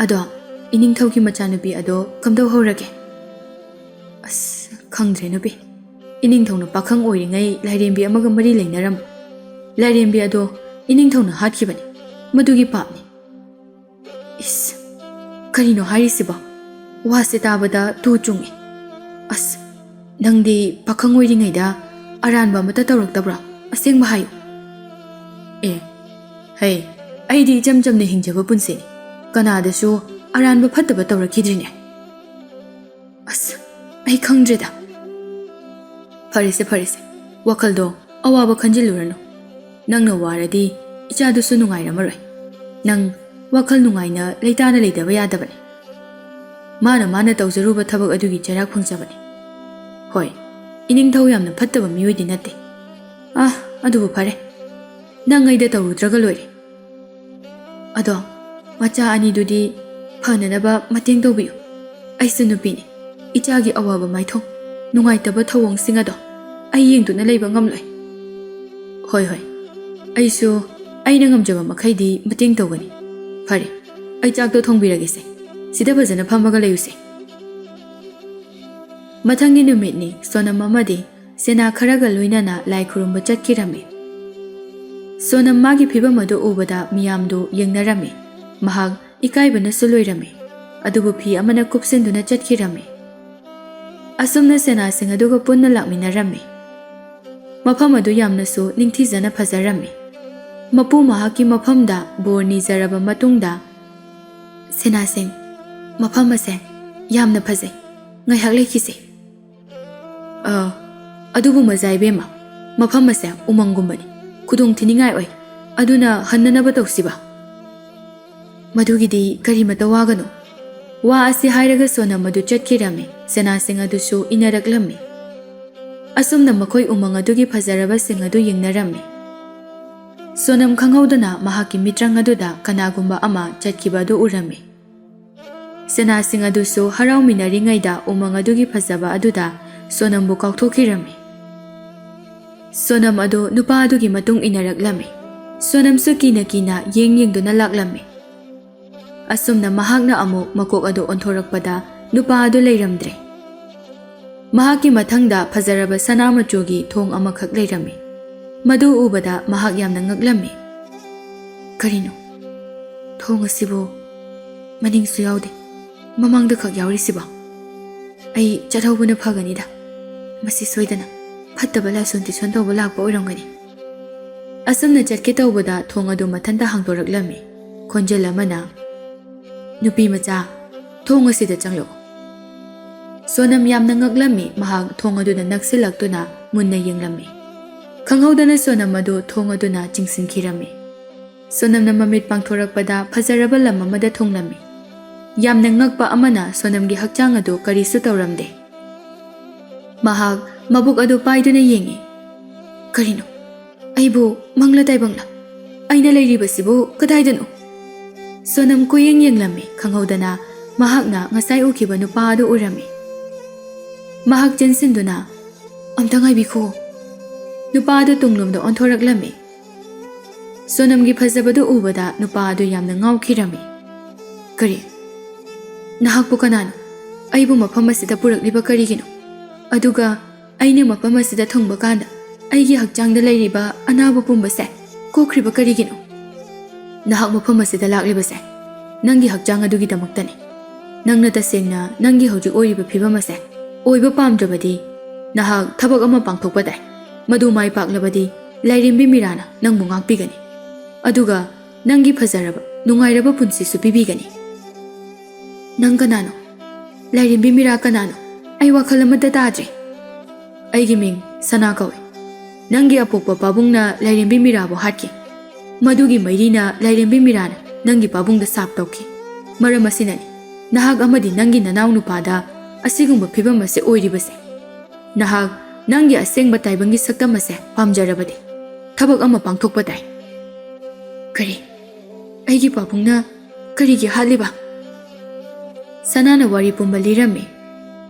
ꯑꯗꯣ ꯏꯅꯤꯡꯊꯧꯒꯤ ꯃꯆꯥꯅꯨꯄꯤ ꯑꯗꯣ ꯀꯝꯗꯧꯍꯧꯔꯒꯦ? ꯑꯁ, ꯈꯪꯗ꯭ꯔꯦ ꯅꯨꯄꯤ꯫ ꯏꯅꯤꯡꯊꯧꯅ ꯄꯥꯈꯪ ꯑꯣꯏꯔꯤꯉꯩ ꯂꯥꯏꯔꯦꯝꯕꯤ ꯑꯃꯒ ꯃꯔꯤ ꯂꯩꯅꯔꯝꯕ꯫ ꯂꯥꯏꯔꯦꯝꯕꯤ ꯑꯗꯣ ꯏꯅꯤꯡꯊꯧꯅ ꯍꯥꯠꯈꯤꯕꯅꯤ꯫ ꯃꯗꯨꯒꯤ ꯄꯥꯞꯅꯤ꯫ ꯏꯁ, ꯀꯔꯤꯅꯣ ꯍꯥꯏꯔꯤꯁꯤꯕꯣ? ꯋꯥꯁꯦ ꯇꯥꯕꯗ ꯇꯨ ꯆꯨꯡꯉꯤ꯫ ꯑꯁ, ꯅꯪꯗꯤ ꯄꯥꯈꯪ ꯑꯣꯏꯔꯤꯉꯩꯗ ꯑꯔꯥꯟꯕ ꯑꯃꯠꯇ ꯇꯧꯔꯛꯇꯕ꯭ꯔꯣ? ꯑꯁꯦꯡꯕ ꯍꯥꯏꯌꯨ꯫ ꯑꯦ, ꯍꯩ, ꯑꯩꯗꯤ ꯏꯆꯝ ꯆꯝꯅ ꯍꯤꯡꯖꯕ ꯄꯨꯟꯁꯤꯅꯤ꯫ ꯀꯅꯥꯗꯁꯨ ꯑꯔꯥꯟꯕ ꯐꯠꯇꯕ ꯇꯧꯔꯛꯈꯤꯗ꯭ꯔꯤꯅꯦ꯫ ꯑꯁ, ꯑꯩ ꯈꯪꯗ꯭ꯔꯦꯗ꯫ ꯐꯔꯦꯁꯦ, ꯐꯔꯦꯁꯦ, ꯋꯥꯈꯜꯗꯣ ꯑꯋꯥꯕ ꯈꯟꯖꯤꯜꯂꯨꯔꯅꯨ꯫ ꯅꯪꯅ ꯋꯥꯔꯗꯤ ꯏꯆꯥꯗꯨꯁꯨ ꯅꯨꯡꯉꯥꯏꯔꯝꯃꯔꯣꯏ꯫ ꯅꯪ ꯋꯥꯈꯜ ꯅꯨꯡꯉꯥꯏꯅ ꯂꯩꯇꯥꯅ ꯂꯩꯇꯕ ꯌꯥꯗꯕꯅꯤ꯫ ꯃꯥꯅ ꯃꯥꯅ ꯇꯧꯖꯔꯨꯕ ꯊꯕꯛ ꯑꯗꯨꯒꯤ ꯆꯩꯔꯥꯛ ꯐꯪꯖꯕꯅꯤ꯫ ꯍꯣꯏ, ꯏꯅꯤꯡꯊꯧ ꯌꯥꯝꯅ ꯐꯠꯇꯕ ꯃꯤꯑꯣꯏꯗꯤ ꯅꯠꯇꯦ꯫ ꯑꯥ, ꯑꯗꯨꯕꯨ ꯐꯔꯦ, ꯅꯪ ꯑꯩꯗ ꯇꯧꯔꯨꯗ꯭ꯔꯒ ꯂꯣꯏꯔꯦ꯫ ꯑꯗꯣ ꯃꯆꯥ ꯑꯅꯤꯗꯨꯗꯤ ꯐꯅꯅꯕ ꯃꯇꯦꯡ ꯇꯧꯕꯤꯌꯨ꯫ ꯑꯩꯁꯨ ꯅꯨꯄꯤꯅꯤ꯫ ꯏꯆꯥꯒꯤ ꯑꯋꯥꯕ ꯃꯥꯏꯊꯣꯡ, ꯅꯨꯡꯉꯥꯏꯇꯕ ꯊꯧꯑꯣꯡꯁꯤꯡ ꯑꯗꯣ ꯑꯩ ꯌꯦꯡꯗꯨꯅ ꯂꯩꯕ ꯉꯝꯂꯣꯏ꯫ ꯍꯣꯏ, ꯍꯣꯏ, ꯑꯩꯁꯨ ꯑꯩꯅ ꯉꯝꯖꯕ ꯃꯈꯩꯗꯤ ꯃꯇꯦꯡ ꯇꯧꯒꯅꯤ꯫ ꯐꯔꯦ, ꯑꯩ ꯆꯥꯛꯇꯣ ꯊꯣꯡꯕꯤꯔꯒꯦꯁꯦ꯫ ꯁꯤꯗ ꯐꯖꯅ ꯐꯝꯃꯒ ꯂꯩꯌꯨꯁꯦ꯫ ꯃꯊꯪꯒꯤ ꯅꯨꯃꯤꯠꯅꯤ꯫ ꯁꯣꯅꯝ ꯑꯃꯗꯤ ꯁꯦꯅꯥ ꯈꯔꯒ ꯂꯣꯏꯅꯅ ꯂꯥꯏ ꯈꯨꯔꯨꯝꯕ ꯆꯠꯈꯤꯔꯝꯃꯤ꯫ ꯁꯣꯅꯝ ꯃꯥꯒꯤ ꯐꯤꯕꯝ ꯑꯗꯨ ꯎꯕꯗ ꯃꯤꯌꯥꯝꯗꯨ ꯌꯦꯡꯅꯔꯝꯃꯤ꯫ ꯃꯍꯥꯛ ꯏꯀꯥꯏꯕꯅꯁꯨ ꯂꯣꯏꯔꯝꯃꯤ꯫ ꯑꯗꯨꯕꯨ ꯐꯤ ꯑꯃꯅ ꯀꯨꯞꯁꯤꯟꯗꯨꯅ ꯆꯠꯈꯤꯔꯝꯃꯤ꯫ ꯑꯁꯨꯝꯅ ꯁꯦꯅꯥꯁꯤꯡ ꯑꯗꯨꯒ ꯄꯨꯟꯅ ꯂꯥꯛꯃꯤꯟꯅꯔꯝꯃꯤ꯫ ꯃꯐꯝ ꯑꯗꯨ ꯌꯥꯝꯅꯁꯨ ꯅꯤꯡꯊꯤꯖꯅ ꯐꯖꯔꯝꯃꯤ꯫ ꯃꯄꯨ ꯃꯍꯥꯛꯀꯤ ꯃꯐꯝꯗ ꯕꯣꯔ ꯅꯤꯖꯔꯕ ꯃꯇꯨꯡꯗ, "ꯁꯦꯅꯥꯁꯤꯡ, ꯃꯐꯝ ꯑꯁꯦ ꯌꯥꯝꯅ ꯐꯖꯩ꯫ ꯉꯥꯏꯍꯥꯛ ꯂꯩꯈꯤꯁꯤ꯫" "ꯑ, ꯑꯗꯨꯕꯨ ꯃꯖꯥ ꯏꯕꯦꯝꯃ, ꯃꯐꯝ ꯑꯁꯦ ꯎꯃꯪꯒꯨꯝꯕꯅꯤ꯫ ꯈꯨꯗꯣꯡ ꯊꯤꯅꯤꯡꯉꯥꯏ ꯑꯣꯏ꯫ ꯑꯗꯨꯅ ꯍꯟꯅꯅꯕ ꯇꯧꯁꯤꯕ꯫" "ꯃꯗꯨꯒꯤꯗꯤ ꯀꯔꯤꯃꯇ ꯋꯥꯒꯅꯨ꯫ ꯋꯥ ꯑꯁꯤ ꯍꯥꯏꯔꯒ ꯁꯣꯅꯝ ꯑꯗꯨ ꯆꯠꯈꯤꯔꯝꯃꯤ꯫ ꯁꯅꯥꯁꯤꯡ ꯑꯗꯨꯁꯨ ꯏꯟꯅꯔꯛꯂꯝꯃꯤ꯫ ꯑꯁꯨꯝꯅ ꯃꯈꯣꯏ ꯎꯃꯪ ꯑꯗꯨꯒꯤ ꯐꯖꯔꯕꯁꯤꯡ ꯑꯗꯨ ꯌꯦꯡꯅꯔꯝꯃꯤ꯫ ꯁꯣꯅꯝ ꯈꯪꯍꯧꯗꯅ ꯃꯍꯥꯛꯀꯤ ꯃꯤꯠꯇ꯭ꯔꯪ ꯑꯗꯨꯗ ꯀꯅꯥꯒꯨꯝꯕ ꯑꯃ ꯆꯠꯈꯤꯕ ꯑꯗꯨ ꯎꯔꯝꯃꯤ꯫ ꯁꯅꯥꯁꯤꯡ ꯑꯗꯨꯁꯨ ꯍꯔꯥꯎꯃꯤꯟꯅꯔꯤꯉꯩꯗ ꯎꯃꯪ ꯑꯗꯨꯒꯤ ꯐꯖꯕ ꯑꯗꯨꯗ ꯁꯣꯅꯝꯕꯨ ꯀꯥꯎꯊꯣꯛꯈꯤꯔꯝꯃꯤ꯫ ꯁꯣꯅꯝ ꯑꯗꯨ ꯅꯨꯄꯥ ꯑꯗꯨꯒꯤ ꯃꯇꯨꯡ ꯏꯟꯅꯔꯛꯂꯝꯃꯤ꯫ ꯁꯣꯅꯝꯁꯨ ꯀꯤꯅ ꯀꯤꯅ ꯌꯦꯡ ꯌꯦꯡꯗꯨꯅ ꯂꯥꯛꯂꯝꯃꯤ꯫ ꯑꯁꯨꯝꯅ ꯃꯍꯥꯛꯅ ꯑꯃꯨꯛ ꯃꯀꯣꯛ ꯑꯗꯨ ꯑꯣꯟꯊꯣꯔꯛꯄꯗ ꯅꯨꯄꯥ ꯑꯗꯨ ꯂꯩꯔꯝꯗ꯭ꯔꯦ꯫ ꯃꯍꯥꯛꯀꯤ ꯃꯊꯪꯗ ꯐꯖꯔꯕ ꯁꯅꯥ ꯃꯆꯨꯒꯤ ꯊꯣꯡ ꯑꯃꯈꯛ ꯂꯩꯔꯝꯃꯤ꯫ ꯃꯗꯨ ꯎꯕꯗ ꯃꯍꯥꯛ ꯌꯥꯝꯅ ꯉꯛꯂꯝꯃꯤ꯫ "ꯀꯔꯤꯅꯣ? ꯊꯣꯡ ꯑꯁꯤꯕꯨ ꯃꯅꯤꯡꯁꯨ ꯌꯥꯎꯗꯦ, ꯃꯃꯥꯡꯗ ꯈꯛ ꯌꯥꯎꯔꯤꯁꯤꯕꯣ? ꯑꯩ ꯆꯠꯍꯧꯕꯅ ꯐꯒꯅꯤꯗ꯫ ꯃꯁꯤ ꯁꯣꯏꯗꯅ ꯐꯠꯇꯕ ꯂꯥꯏꯁꯣꯟ ꯇꯤꯁꯣꯟ ꯇꯧꯕ ꯂꯥꯛꯄ ꯑꯣꯏꯔꯝꯒꯅꯤ꯫" ꯑꯁꯨꯝꯅ ꯆꯠꯀꯦ ꯇꯧꯕꯗ ꯊꯣꯡ ꯑꯗꯨ ꯃꯊꯟꯇ ꯍꯥꯡꯗꯣꯔꯛꯂꯝꯃꯤ꯫ ꯈꯣꯟꯖꯦꯜ ꯑꯃꯅ, "ꯅꯨꯄꯤ ꯃꯆꯥ, ꯊꯣꯡ ꯑꯁꯤꯗ ꯆꯪꯂꯛꯎ꯫" ꯁꯣꯅꯝ ꯌꯥꯝꯅ ꯉꯛꯂꯝꯃꯤ꯫ ꯃꯍꯥꯛ ꯊꯣꯡ ꯑꯗꯨꯗ ꯅꯛꯁꯤꯜꯂꯛꯇꯨꯅ ꯃꯨꯟꯅ ꯌꯦꯡꯂꯝꯃꯤ꯫ ꯈꯪꯍꯧꯗꯅ ꯁꯣꯅꯝ ꯑꯗꯨ ꯊꯣꯡ ꯑꯗꯨꯅ ꯆꯤꯡꯁꯤꯟꯈꯤꯔꯝꯃꯤ꯫ ꯁꯣꯅꯝꯅ ꯃꯃꯤꯠ ꯄꯥꯡꯊꯣꯔꯛꯄꯗ ꯐꯖꯔꯕ ꯂꯝ ꯑꯃꯗ ꯊꯨꯡꯂꯝꯃꯤ꯫ ꯌꯥꯝꯅ ꯉꯛꯄ ꯑꯃꯅ ꯁꯣꯅꯝꯒꯤ ꯍꯛꯆꯥꯡ ꯑꯗꯨ ꯀꯔꯤꯁꯨ ꯇꯧꯔꯝꯗꯦ꯫ ꯃꯍꯥꯛ ꯃꯕꯨꯛ ꯑꯗꯨ ꯄꯥꯏꯗꯨꯅ ꯌꯦꯡꯉꯤ꯫ "ꯀꯔꯤꯅꯣ? ꯑꯩꯕꯨ ꯃꯪꯂ ꯇꯥꯏꯕꯪꯂ? ꯑꯩꯅ ꯂꯩꯔꯤꯕꯁꯤꯕꯨ ꯀꯗꯥꯏꯗꯅꯣ?" ꯁꯣꯅꯝ ꯀꯣꯏꯌꯦꯡ ꯌꯦꯡꯂꯝꯃꯤ꯫ ꯈꯪꯍꯧꯗꯅ ꯃꯍꯥꯛꯅ ꯉꯁꯥꯏ ꯎꯈꯤꯕ ꯅꯨꯄꯥ ꯑꯗꯨ ꯎꯔꯝꯃꯤ꯫ ꯃꯍꯥꯛ ꯆꯦꯟꯁꯤꯟꯗꯨꯅ, "ꯑꯝꯇ ꯉꯥꯏꯕꯤꯈꯣ꯫" ꯅꯨꯄꯥ ꯑꯗꯨ ꯇꯨꯡꯂꯣꯝꯗ ꯑꯣꯟꯊꯣꯔꯛꯂꯝꯃꯤ꯫ ꯁꯣꯅꯝꯒꯤ ꯐꯖꯕꯗꯨ ꯎꯕꯗ ꯅꯨꯄꯥ ꯑꯗꯨ ꯌꯥꯝꯅ ꯉꯥꯎꯈꯤꯔꯝꯃꯤ꯫ "ꯀꯔꯤ? ꯅꯍꯥꯛꯄꯨ ꯀꯅꯥꯅꯣ? ꯑꯩꯕꯨ ꯃꯐꯝ ꯑꯁꯤꯗ ꯄꯨꯔꯛꯂꯤꯕ ꯀꯔꯤꯒꯤꯅꯣ? ꯑꯗꯨꯒ ꯑꯩꯅ ꯃꯐꯝ ꯑꯁꯤꯗ ꯊꯨꯡꯕ ꯀꯥꯟꯗ ꯑꯩꯒꯤ ꯍꯛꯆꯥꯡꯗ ꯂꯩꯔꯤꯕ ꯑꯅꯥꯕ ꯄꯨꯝꯕꯁꯦ ꯀꯣꯛꯈ꯭ꯔꯤꯕ ꯀꯔꯤꯒꯤꯅꯣ? ꯅꯍꯥꯛ ꯃꯐꯝ ꯑꯁꯤꯗ ꯂꯥꯛꯂꯤꯕꯁꯦ ꯅꯪꯒꯤ ꯍꯛꯆꯥꯡ ꯑꯗꯨꯒꯤꯗꯃꯛꯇꯅꯤ꯫ ꯅꯪꯅ ꯇꯁꯦꯡꯅ ꯅꯪꯒꯤ ꯍꯧꯖꯤꯛ ꯑꯣꯏꯔꯤꯕ ꯐꯤꯕꯝ ꯑꯁꯦ ꯑꯣꯏꯕ ꯄꯥꯝꯗ꯭ꯔꯕꯗꯤ ꯅꯍꯥꯛ ꯊꯕꯛ ꯑꯃ ꯄꯥꯡꯊꯣꯛꯄ ꯇꯥꯏ꯫ ꯃꯗꯨ ꯃꯥꯏ ꯄꯥꯛꯂꯕꯗꯤ ꯂꯥꯏꯔꯦꯝꯕꯤ ꯃꯤꯔꯥꯅ ꯅꯪꯕꯨ ꯉꯥꯛꯄꯤꯒꯅꯤ꯫ ꯑꯗꯨꯒ ꯅꯪꯒꯤ ꯐꯖꯔꯕ, ꯅꯨꯡꯉꯥꯏꯔꯕ ꯄꯨꯟꯁꯤꯁꯨ ꯄꯤꯕꯤꯒꯅꯤ꯫" "ꯅꯪ ꯀꯅꯥꯅꯣ? ꯂꯥꯏꯔꯦꯝꯕꯤ ꯃꯤꯔꯥ ꯀꯅꯥꯅꯣ? ꯑꯩ ꯋꯥꯈꯜ ꯑꯃꯠꯇ ꯇꯥꯗ꯭ꯔꯦ꯫" "ꯑꯩꯒꯤ ꯃꯤꯡ ꯁꯅꯥ ꯀꯧꯏ꯫ ꯅꯪꯒꯤ ꯑꯄꯣꯛꯄ ꯄꯥꯕꯨꯡꯅ ꯂꯥꯏꯔꯦꯝꯕꯤ ꯃꯤꯔꯥꯕꯨ ꯍꯥꯠꯈꯤ꯫ ꯃꯗꯨꯒꯤ ꯃꯩꯔꯤꯅ ꯂꯥꯏꯔꯦꯝꯕꯤ ꯃꯤꯔꯥꯅ ꯅꯪꯒꯤ ꯄꯥꯕꯨꯡꯗ ꯁꯥꯞ ꯇꯧꯈꯤ꯫ ꯃꯔꯝ ꯑꯁꯤꯅꯅꯤ ꯅꯍꯥꯛ ꯑꯃꯗꯤ ꯅꯪꯒꯤ ꯅꯅꯥꯎ ꯅꯨꯄꯥꯗ ꯑꯁꯤꯒꯨꯝꯕ ꯐꯤꯕꯝ ꯑꯁꯦ ꯑꯣꯏꯔꯤꯕꯁꯦ꯫ ꯅꯍꯥꯛ ꯅꯪꯒꯤ ꯑꯁꯦꯡꯕ ꯇꯥꯏꯕꯪꯒꯤ ꯁꯛꯇꯝ ꯑꯁꯦ ꯄꯥꯝꯖꯔꯕꯗꯤ ꯊꯕꯛ ꯑꯃ ꯄꯥꯡꯊꯣꯛꯄ ꯇꯥꯏ꯫ ꯀꯔꯤ? ꯑꯩꯒꯤ ꯄꯥꯕꯨꯡꯅ ꯀꯔꯤꯒꯤ ꯍꯥꯠꯂꯤꯕ? ꯁꯅꯥꯅ ꯋꯥꯔꯤ ꯄꯨꯝꯕ ꯂꯤꯔꯝꯃꯤ꯫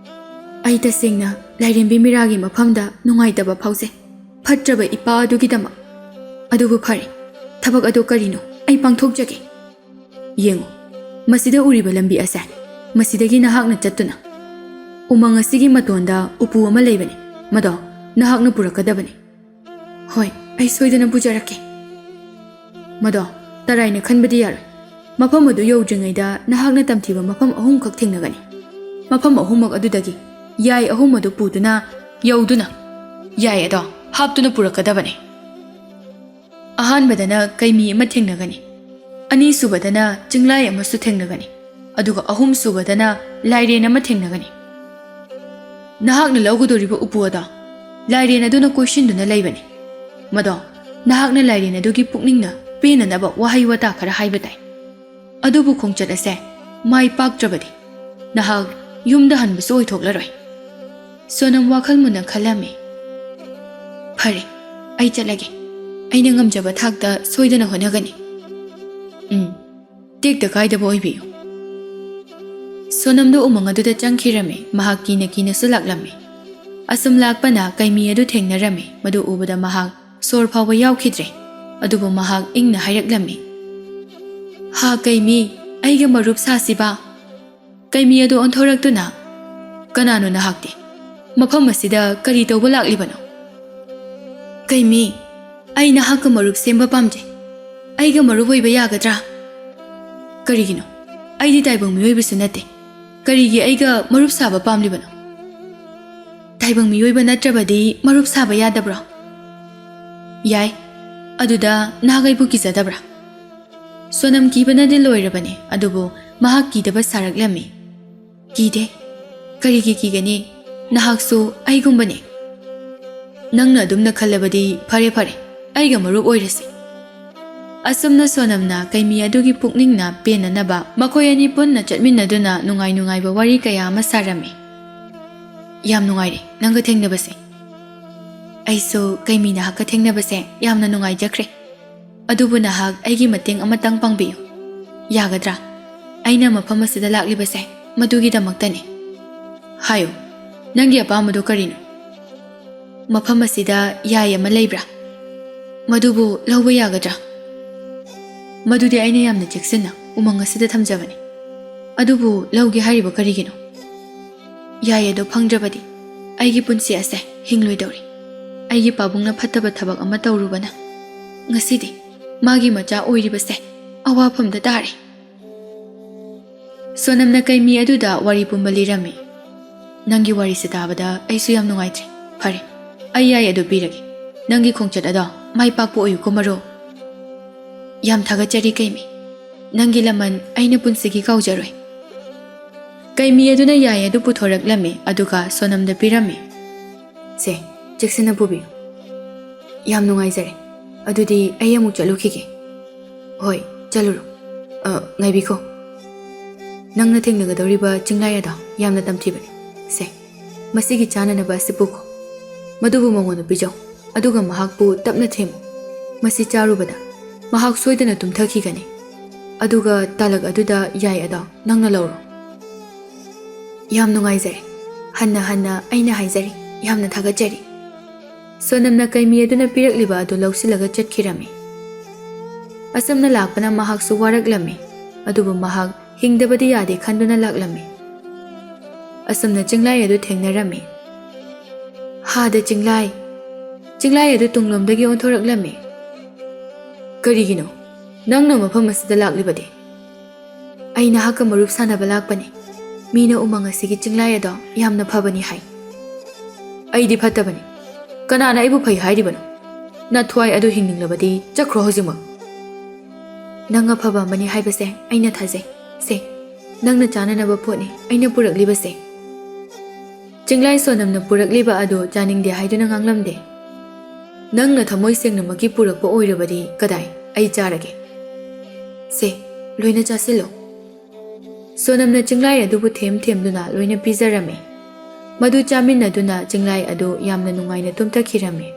ꯑꯩ ꯇꯁꯦꯡꯅ ꯂꯥꯏꯔꯦꯝꯕꯤ ꯃꯤꯔꯥꯒꯤ ꯃꯐꯝꯗ ꯅꯨꯡꯉꯥꯏꯇꯕ ꯐꯥꯎꯖꯩ, ꯐꯠꯇ꯭ꯔꯕ ꯏꯄꯥ ꯑꯗꯨꯒꯤꯗꯃꯛ꯫ ꯑꯗꯨꯕꯨ ꯐꯔꯦ, ꯊꯕꯛ ꯑꯗꯨ ꯀꯔꯤꯅꯣ ꯑꯩ ꯄꯥꯡꯊꯣꯛꯆꯒꯦ꯫ ꯌꯦꯡꯉꯨ, ꯃꯁꯤꯗ ꯎꯔꯤꯕ ꯂꯝꯕꯤ ꯑꯁꯦ, ꯃꯁꯤꯗꯒꯤ ꯅꯍꯥꯛꯅ ꯆꯠꯇꯨꯅ ꯎꯃꯪ ꯑꯁꯤꯒꯤ ꯃꯇꯣꯟꯗ ꯎꯄꯨ ꯑꯃ ꯂꯩꯕꯅꯤ, ꯃꯗꯣ ꯅꯍꯥꯛꯅ ꯄꯨꯔꯛꯀꯗꯕꯅꯤ꯫ ꯍꯣꯏ, ꯑꯩ ꯁꯣꯏꯗꯅ ꯄꯨꯖꯔꯛꯀꯦ꯫ ꯃꯗꯣ ꯇꯔꯥꯏꯅ ꯈꯟꯕꯗꯤ ꯌꯥꯔꯣꯏ꯫ ꯃꯐꯝ ꯑꯗꯨ ꯌꯧꯗ꯭ꯔꯤꯉꯩꯗ ꯅꯍꯥꯛꯅ ꯇꯝꯊꯤꯕ ꯃꯐꯝ ꯑꯍꯨꯝꯈꯛ ꯊꯦꯡꯅꯒꯅꯤ꯫ ꯃꯐꯝ ꯑꯍꯨꯝꯃꯛ ꯑꯗꯨꯗꯒꯤ ꯌꯥꯏ ꯑꯍꯨꯝ ꯑꯗꯨ ꯄꯨꯗꯨꯅ ꯌꯧꯗꯨꯅ ꯌꯥꯏ ꯑꯗꯣ ꯍꯥꯞꯇꯨꯅ ꯄꯨꯔꯛꯀꯗꯕꯅꯤ꯫ ꯑꯍꯥꯟꯕꯗꯅ ꯀꯩꯃꯤ ꯑꯃ ꯊꯦꯡꯅꯒꯅꯤ, ꯑꯅꯤꯁꯨꯕꯗꯅ ꯆꯤꯡꯂꯥꯏ ꯑꯃꯁꯨ ꯊꯦꯡꯅꯒꯅꯤ, ꯑꯗꯨꯒ ꯑꯍꯨꯝꯁꯨꯕꯗꯅ ꯂꯥꯏꯔꯦꯟ ꯑꯃ ꯊꯦꯡꯅꯒꯅꯤ꯫ ꯅꯍꯥꯛꯅ ꯂꯧꯒꯗꯧꯔꯤꯕ ꯎꯄꯨ ꯑꯗꯣ ꯂꯥꯏꯔꯦꯟ ꯑꯗꯨꯅ ꯀꯣꯏꯁꯤꯟꯗꯨꯅ ꯂꯩꯕꯅꯤ꯫ ꯃꯗꯣ ꯅꯍꯥꯛꯅ ꯂꯥꯏꯔꯦꯟ ꯑꯗꯨꯒꯤ ꯄꯨꯛꯅꯤꯡꯅ ꯄꯦꯟꯅꯅꯕ ꯋꯥꯍꯩ ꯋꯥꯇꯥ ꯈꯔ ꯍꯥꯏꯕ ꯇꯥꯏ꯫ ꯑꯗꯨꯕꯨ ꯈꯣꯡꯆꯠ ꯑꯁꯦ ꯃꯥꯏ ꯄꯥꯛꯇ꯭ꯔꯕꯗꯤ ꯅꯍꯥꯛ ꯌꯨꯝꯗ ꯍꯟꯕꯁꯨ ꯑꯣꯏꯊꯣꯛꯂꯔꯣꯏ꯫ ꯁꯣꯅꯝ ꯋꯥꯈꯜ ꯃꯨꯟꯅ ꯈꯜꯂꯝꯃꯤ꯫ ꯐꯔꯦ, ꯑꯩ ꯆꯠꯂꯒꯦ꯫ ꯑꯩꯅ ꯉꯝꯖꯕ ꯊꯥꯛꯇ ꯁꯣꯏꯗꯅ ꯍꯣꯠꯅꯒꯅꯤ꯫ ꯎꯝ, ꯇꯦꯛꯇ ꯀꯥꯏꯗꯕ ꯑꯣꯏꯕꯤꯌꯨ꯫ ꯁꯣꯅꯝꯗꯨ ꯎꯃꯪ ꯑꯗꯨꯗ ꯆꯪꯈꯤꯔꯝꯃꯤ꯫ ꯃꯍꯥꯛ ꯀꯤꯅ ꯀꯤꯅꯁꯨ ꯂꯥꯛꯂꯝꯃꯤ꯫ ꯑꯁꯨꯝ ꯂꯥꯛꯄꯅ ꯀꯩꯃꯤ ꯑꯗꯨ ꯊꯦꯡꯅꯔꯝꯃꯤ꯫ ꯃꯗꯨ ꯎꯕꯗ ꯃꯍꯥꯛ ꯁꯣꯔ ꯐꯥꯎꯕ ꯌꯥꯎꯈꯤꯗ꯭ꯔꯦ꯫ ꯑꯗꯨꯕꯨ ꯃꯍꯥꯛ ꯏꯪꯅ ꯍꯥꯏꯔꯛꯂꯝꯃꯤ, "ꯍꯥ ꯀꯩꯃꯤ, ꯑꯩꯒ ꯃꯔꯨꯞ ꯁꯥꯁꯤꯕ?" ꯀꯩꯃꯤ ꯑꯗꯨ ꯑꯣꯟꯊꯣꯔꯛꯇꯨꯅ, "ꯀꯅꯥꯅꯣ ꯅꯍꯥꯛꯇꯤ? ꯃꯐꯝ ꯑꯁꯤꯗ ꯀꯔꯤ ꯇꯧꯕ ꯂꯥꯛꯂꯤꯕꯅꯣ?" "ꯀꯩꯃꯤ, ꯑꯩ ꯅꯍꯥꯛꯀ ꯃꯔꯨꯞ ꯁꯦꯝꯕ ꯄꯥꯝꯖꯩ꯫ ꯑꯩꯒ ꯃꯔꯨꯞ ꯑꯣꯏꯕ ꯌꯥꯒꯗ꯭ꯔꯥ?" "ꯀꯔꯤꯒꯤꯅꯣ? ꯑꯩꯗꯤ ꯇꯥꯏꯕꯪ ꯃꯤꯑꯣꯏꯕꯁꯨ ꯅꯠꯇꯦ꯫ ꯀꯔꯤꯒꯤ ꯑꯩꯒ ꯃꯔꯨꯞ ꯁꯥꯕ ꯄꯥꯝꯂꯤꯕꯅꯣ?" "ꯇꯥꯏꯕꯪ ꯃꯤꯑꯣꯏꯕ ꯅꯠꯇ꯭ꯔꯕꯗꯤ ꯃꯔꯨꯞ ꯁꯥꯕ ꯌꯥꯗꯕ꯭ꯔꯣ?" "ꯌꯥꯏ꯫ ꯑꯗꯨꯗ ꯅꯍꯥꯛ ꯑꯩꯕꯨ ꯀꯤꯖꯗꯕ꯭ꯔꯥ?" ꯁꯣꯅꯝ ꯀꯤꯕꯅꯗꯤ ꯂꯣꯏꯔꯕꯅꯤ, ꯑꯗꯨꯕꯨ ꯃꯍꯥꯛ ꯀꯤꯗꯕ ꯁꯥꯔꯛꯂꯝꯃꯤ꯫ "ꯀꯤꯗꯦ꯫ ꯀꯔꯤꯒꯤ ꯀꯤꯒꯅꯤ? ꯅꯍꯥꯛꯁꯨ ꯑꯩꯒꯨꯝꯕꯅꯤ꯫ ꯅꯪꯅ ꯑꯗꯨꯝꯅ ꯈꯜꯂꯕꯗꯤ ꯐꯔꯦ ꯐꯔꯦ, ꯑꯩꯒ ꯃꯔꯨꯞ ꯑꯣꯏꯔꯁꯤ꯫" ꯑꯁꯨꯝꯅ ꯁꯣꯅꯝꯅ ꯀꯩꯃꯤ ꯑꯗꯨꯒꯤ ꯄꯨꯛꯅꯤꯡꯅ ꯄꯦꯟꯅꯅꯕ ꯃꯈꯣꯏ ꯑꯅꯤ ꯄꯨꯟꯅ ꯆꯠꯃꯤꯟꯅꯗꯨꯅ ꯅꯨꯡꯉꯥꯏ ꯅꯨꯡꯉꯥꯏꯕ ꯋꯥꯔꯤ ꯀꯌꯥ ꯑꯃ ꯁꯥꯔꯝꯃꯤ꯫ "ꯌꯥꯝ ꯅꯨꯡꯉꯥꯏꯔꯦ ꯅꯪꯒ ꯊꯦꯡꯅꯕꯁꯦ꯫ ꯑꯩꯁꯨ ꯀꯩꯃꯤ ꯅꯍꯥꯛꯀ ꯊꯦꯡꯅꯕꯁꯦ ꯌꯥꯝꯅ ꯅꯨꯡꯉꯥꯏꯖꯈ꯭ꯔꯦ꯫ ꯑꯗꯨꯕꯨ ꯅꯍꯥꯛ ꯑꯩꯒꯤ ꯃꯇꯦꯡ ꯑꯃꯇꯪ ꯄꯥꯡꯕꯤꯌꯨ꯫ ꯌꯥꯒꯗ꯭ꯔꯥ? ꯑꯩꯅ ꯃꯐꯝ ꯑꯁꯤꯗ ꯂꯥꯛꯂꯤꯕꯁꯦ ꯃꯗꯨꯒꯤꯗꯃꯛꯇꯅꯤ꯫" "ꯍꯥꯏꯌꯨ, ꯅꯪꯒꯤ ꯑꯄꯥꯝꯕꯗꯨ ꯀꯔꯤꯅꯣ?" "ꯃꯐꯝ ꯑꯁꯤꯗ ꯌꯥꯏ ꯑꯃ ꯂꯩꯕ꯭ꯔꯥ? ꯃꯗꯨꯕꯨ ꯂꯧꯕ ꯌꯥꯒꯗ꯭ꯔꯥ?" "ꯃꯗꯨꯗꯤ ꯑꯩꯅ ꯌꯥꯝꯅ ꯆꯦꯛꯁꯤꯟꯅ ꯎꯃꯪ ꯑꯁꯤꯗ ꯊꯝꯖꯕꯅꯤ꯫ ꯑꯗꯨꯕꯨ ꯂꯧꯒꯦ ꯍꯥꯏꯔꯤꯕ ꯀꯔꯤꯒꯤꯅꯣ?" "ꯌꯥꯏ ꯑꯗꯨ ꯐꯪꯗ꯭ꯔꯕꯗꯤ ꯑꯩꯒꯤ ꯄꯨꯟꯁꯤ ꯑꯁꯦ ꯍꯤꯡꯂꯣꯏꯗꯧꯔꯤ꯫ ꯑꯩꯒꯤ ꯄꯥꯕꯨꯡꯅ ꯐꯠꯇꯕ ꯊꯕꯛ ꯑꯃ ꯇꯧꯔꯨꯕꯅ ꯉꯁꯤꯗꯤ ꯃꯥꯒꯤ ꯃꯆꯥ ꯑꯣꯏꯔꯤꯕꯁꯦ ꯑꯋꯥꯐꯝꯗ ꯇꯥꯔꯦ꯫" ꯁꯣꯅꯝꯅ ꯀꯩꯃꯤ ꯑꯗꯨꯗ ꯋꯥꯔꯤ ꯄꯨꯝꯕ ꯂꯤꯔꯝꯃꯤ꯫ "ꯅꯪꯒꯤ ꯋꯥꯔꯤꯁꯦ ꯇꯥꯕꯗ ꯑꯩꯁꯨ ꯌꯥꯝ ꯅꯨꯡꯉꯥꯏꯇ꯭ꯔꯦ꯫ ꯐꯔꯦ, ꯑꯩ ꯌꯥꯏ ꯑꯗꯨ ꯄꯤꯔꯒꯦ꯫ ꯅꯪꯒꯤ ꯈꯣꯡꯆꯠ ꯑꯗꯣ ꯃꯥꯏ ꯄꯥꯛꯄ ꯑꯣꯏꯌꯨꯀꯣ ꯃꯔꯨꯞ꯫" "ꯌꯥꯝ ꯊꯥꯒꯠꯆꯔꯤ ꯀꯩꯃꯤ꯫ ꯅꯪꯒꯤ ꯂꯃꯟ ꯑꯩꯅ ꯄꯨꯟꯁꯤꯒꯤ ꯀꯥꯎꯖꯔꯣꯏ꯫" ꯀꯩꯃꯤ ꯑꯗꯨꯅ ꯌꯥꯏ ꯑꯗꯨ ꯄꯨꯊꯣꯔꯛꯂꯝꯃꯤ, ꯑꯗꯨꯒ ꯁꯣꯅꯝꯗ ꯄꯤꯔꯝꯃꯤ꯫ "ꯁꯦ, ꯆꯦꯛꯁꯤꯟꯅ ꯄꯨꯕꯤꯌꯨ꯫" "ꯌꯥꯝ ꯅꯨꯡꯉꯥꯏꯖꯔꯦ꯫ ꯑꯗꯨꯗꯤ ꯑꯩ ꯑꯃꯨꯛ ꯆꯠꯂꯨꯈꯤꯒꯦ꯫" "ꯍꯣꯏ, ꯆꯠꯂꯨꯔꯣ꯫ ꯑ, ꯉꯥꯏꯕꯤꯈꯣ꯫ ꯅꯪꯅ ꯊꯦꯡꯅꯒꯗꯧꯔꯤꯕ ꯆꯤꯡꯂꯥꯏ ꯑꯗꯣ ꯌꯥꯝꯅ ꯇꯝꯊꯤꯕꯅꯤ꯫ ꯁꯦ, ꯃꯁꯤꯒꯤ ꯆꯥꯅꯅꯕ ꯑꯁꯤ ꯄꯨꯈꯣ꯫ ꯃꯗꯨꯕꯨ ꯃꯉꯣꯟꯗ ꯄꯤꯖꯧ꯫ ꯑꯗꯨꯒ ꯃꯍꯥꯛꯄꯨ ꯇꯞꯅ ꯊꯦꯝꯃꯨ꯫ ꯃꯁꯤ ꯆꯥꯔꯨꯕꯗ ꯃꯍꯥꯛ ꯁꯣꯏꯗꯅ ꯇꯨꯝꯊꯈꯤꯒꯅꯤ꯫ ꯑꯗꯨꯒ ꯇꯥꯂꯛ ꯑꯗꯨꯗ ꯌꯥꯏ ꯑꯗꯣ ꯅꯪꯅ ꯂꯧꯔꯣ꯫" "ꯌꯥꯝ ꯅꯨꯡꯉꯥꯏꯖꯔꯦ꯫ ꯍꯟꯅ ꯍꯟꯅ ꯑꯩꯅ ꯍꯥꯏꯖꯔꯤ, ꯌꯥꯝꯅ ꯊꯥꯒꯠꯆꯔꯤ꯫" ꯁꯣꯅꯝꯅ ꯀꯩꯃꯤ ꯑꯗꯨꯅ ꯄꯤꯔꯛꯂꯤꯕ ꯑꯗꯨ ꯂꯧꯁꯤꯜꯂꯒ ꯆꯠꯈꯤꯔꯝꯃꯤ꯫ ꯑꯁꯨꯝꯅ ꯂꯥꯛꯄꯅ ꯃꯍꯥꯛꯁꯨ ꯋꯥꯔꯛꯂꯝꯃꯤ, ꯑꯗꯨꯕꯨ ꯃꯍꯥꯛ ꯍꯤꯡꯗꯕꯗꯤ ꯌꯥꯗꯦ ꯈꯟꯗꯨꯅ ꯂꯥꯛꯂꯝꯃꯤ꯫ ꯑꯁꯨꯝꯅ ꯆꯤꯡꯂꯥꯏ ꯑꯗꯨ ꯊꯦꯡꯅꯔꯝꯃꯤ꯫ ꯍꯥꯗ ꯆꯤꯡꯂꯥꯏ! ꯆꯤꯡꯂꯥꯏ ꯑꯗꯨ ꯇꯨꯡꯂꯣꯝꯗꯒꯤ ꯑꯣꯟꯊꯣꯔꯛꯂꯝꯃꯤ꯫ "ꯀꯔꯤꯒꯤꯅꯣ ꯅꯪꯅ ꯃꯐꯝ ꯑꯁꯤꯗ ꯂꯥꯛꯂꯤꯕꯗꯤ?" "ꯑꯩ ꯅꯍꯥꯛꯀ ꯃꯔꯨꯞ ꯁꯥꯟꯅꯕ ꯂꯥꯛꯄꯅꯤ꯫ ꯃꯤꯅ ꯎꯃꯪ ꯑꯁꯤꯒꯤ ꯆꯤꯡꯂꯥꯏ ꯑꯗꯣ ꯌꯥꯝꯅ ꯐꯕꯅꯤ ꯍꯥꯏ꯫" "ꯑꯩꯗꯤ ꯐꯠꯇꯕꯅꯤ꯫ ꯀꯅꯥꯅ ꯑꯩꯕꯨ ꯐꯩ ꯍꯥꯏꯔꯤꯕꯅꯣ? ꯅꯊ꯭ꯋꯥꯏ ꯑꯗꯨ ꯍꯤꯡꯅꯤꯡꯂꯕꯗꯤ ꯆꯠꯈ꯭ꯔꯣ ꯍꯧꯖꯤꯛꯃꯛ꯫" "ꯅꯪ ꯑꯐꯕ ꯑꯃꯅꯤ ꯍꯥꯏꯕꯁꯦ ꯑꯩꯅ ꯊꯥꯖꯩ꯫ ꯁꯦ, ꯅꯪꯅ ꯆꯥꯅꯅꯕ ꯄꯣꯠꯅꯤ ꯑꯩꯅ ꯄꯨꯔꯛꯂꯤꯕꯁꯦ꯫" ꯆꯤꯡꯂꯥꯏ ꯁꯣꯅꯝꯅ ꯄꯨꯔꯛꯂꯤꯕ ꯑꯗꯨ ꯆꯥꯅꯤꯡꯗꯦ ꯍꯥꯏꯗꯨꯅ ꯉꯥꯡꯂꯝꯗꯦ꯫ "ꯅꯪꯅ ꯊꯃꯣꯏ ꯁꯦꯡꯅꯃꯛꯀꯤ ꯄꯨꯔꯛꯄ ꯑꯣꯏꯔꯕꯗꯤ ꯀꯗꯥꯏ? "ꯑꯩ ꯆꯥꯔꯒꯦ꯫ ꯁꯦ, ꯂꯣꯏꯅ ꯆꯥꯁꯤꯜꯂꯣ꯫" ꯁꯣꯅꯝꯅ ꯆꯤꯡꯂꯥꯏ ꯑꯗꯨꯕꯨ ꯊꯦꯝ ꯊꯦꯝꯗꯨꯅ ꯂꯣꯏꯅ ꯄꯤꯖꯔꯝꯃꯤ꯫ ꯃꯗꯨ ꯆꯥꯃꯤꯟꯅꯗꯨꯅ ꯆꯤꯡꯂꯥꯏ ꯑꯗꯨ ꯌꯥꯝꯅ ꯅꯨꯡꯉꯥꯏꯅ ꯇꯨꯝꯊꯈꯤꯔꯝꯃꯤ꯫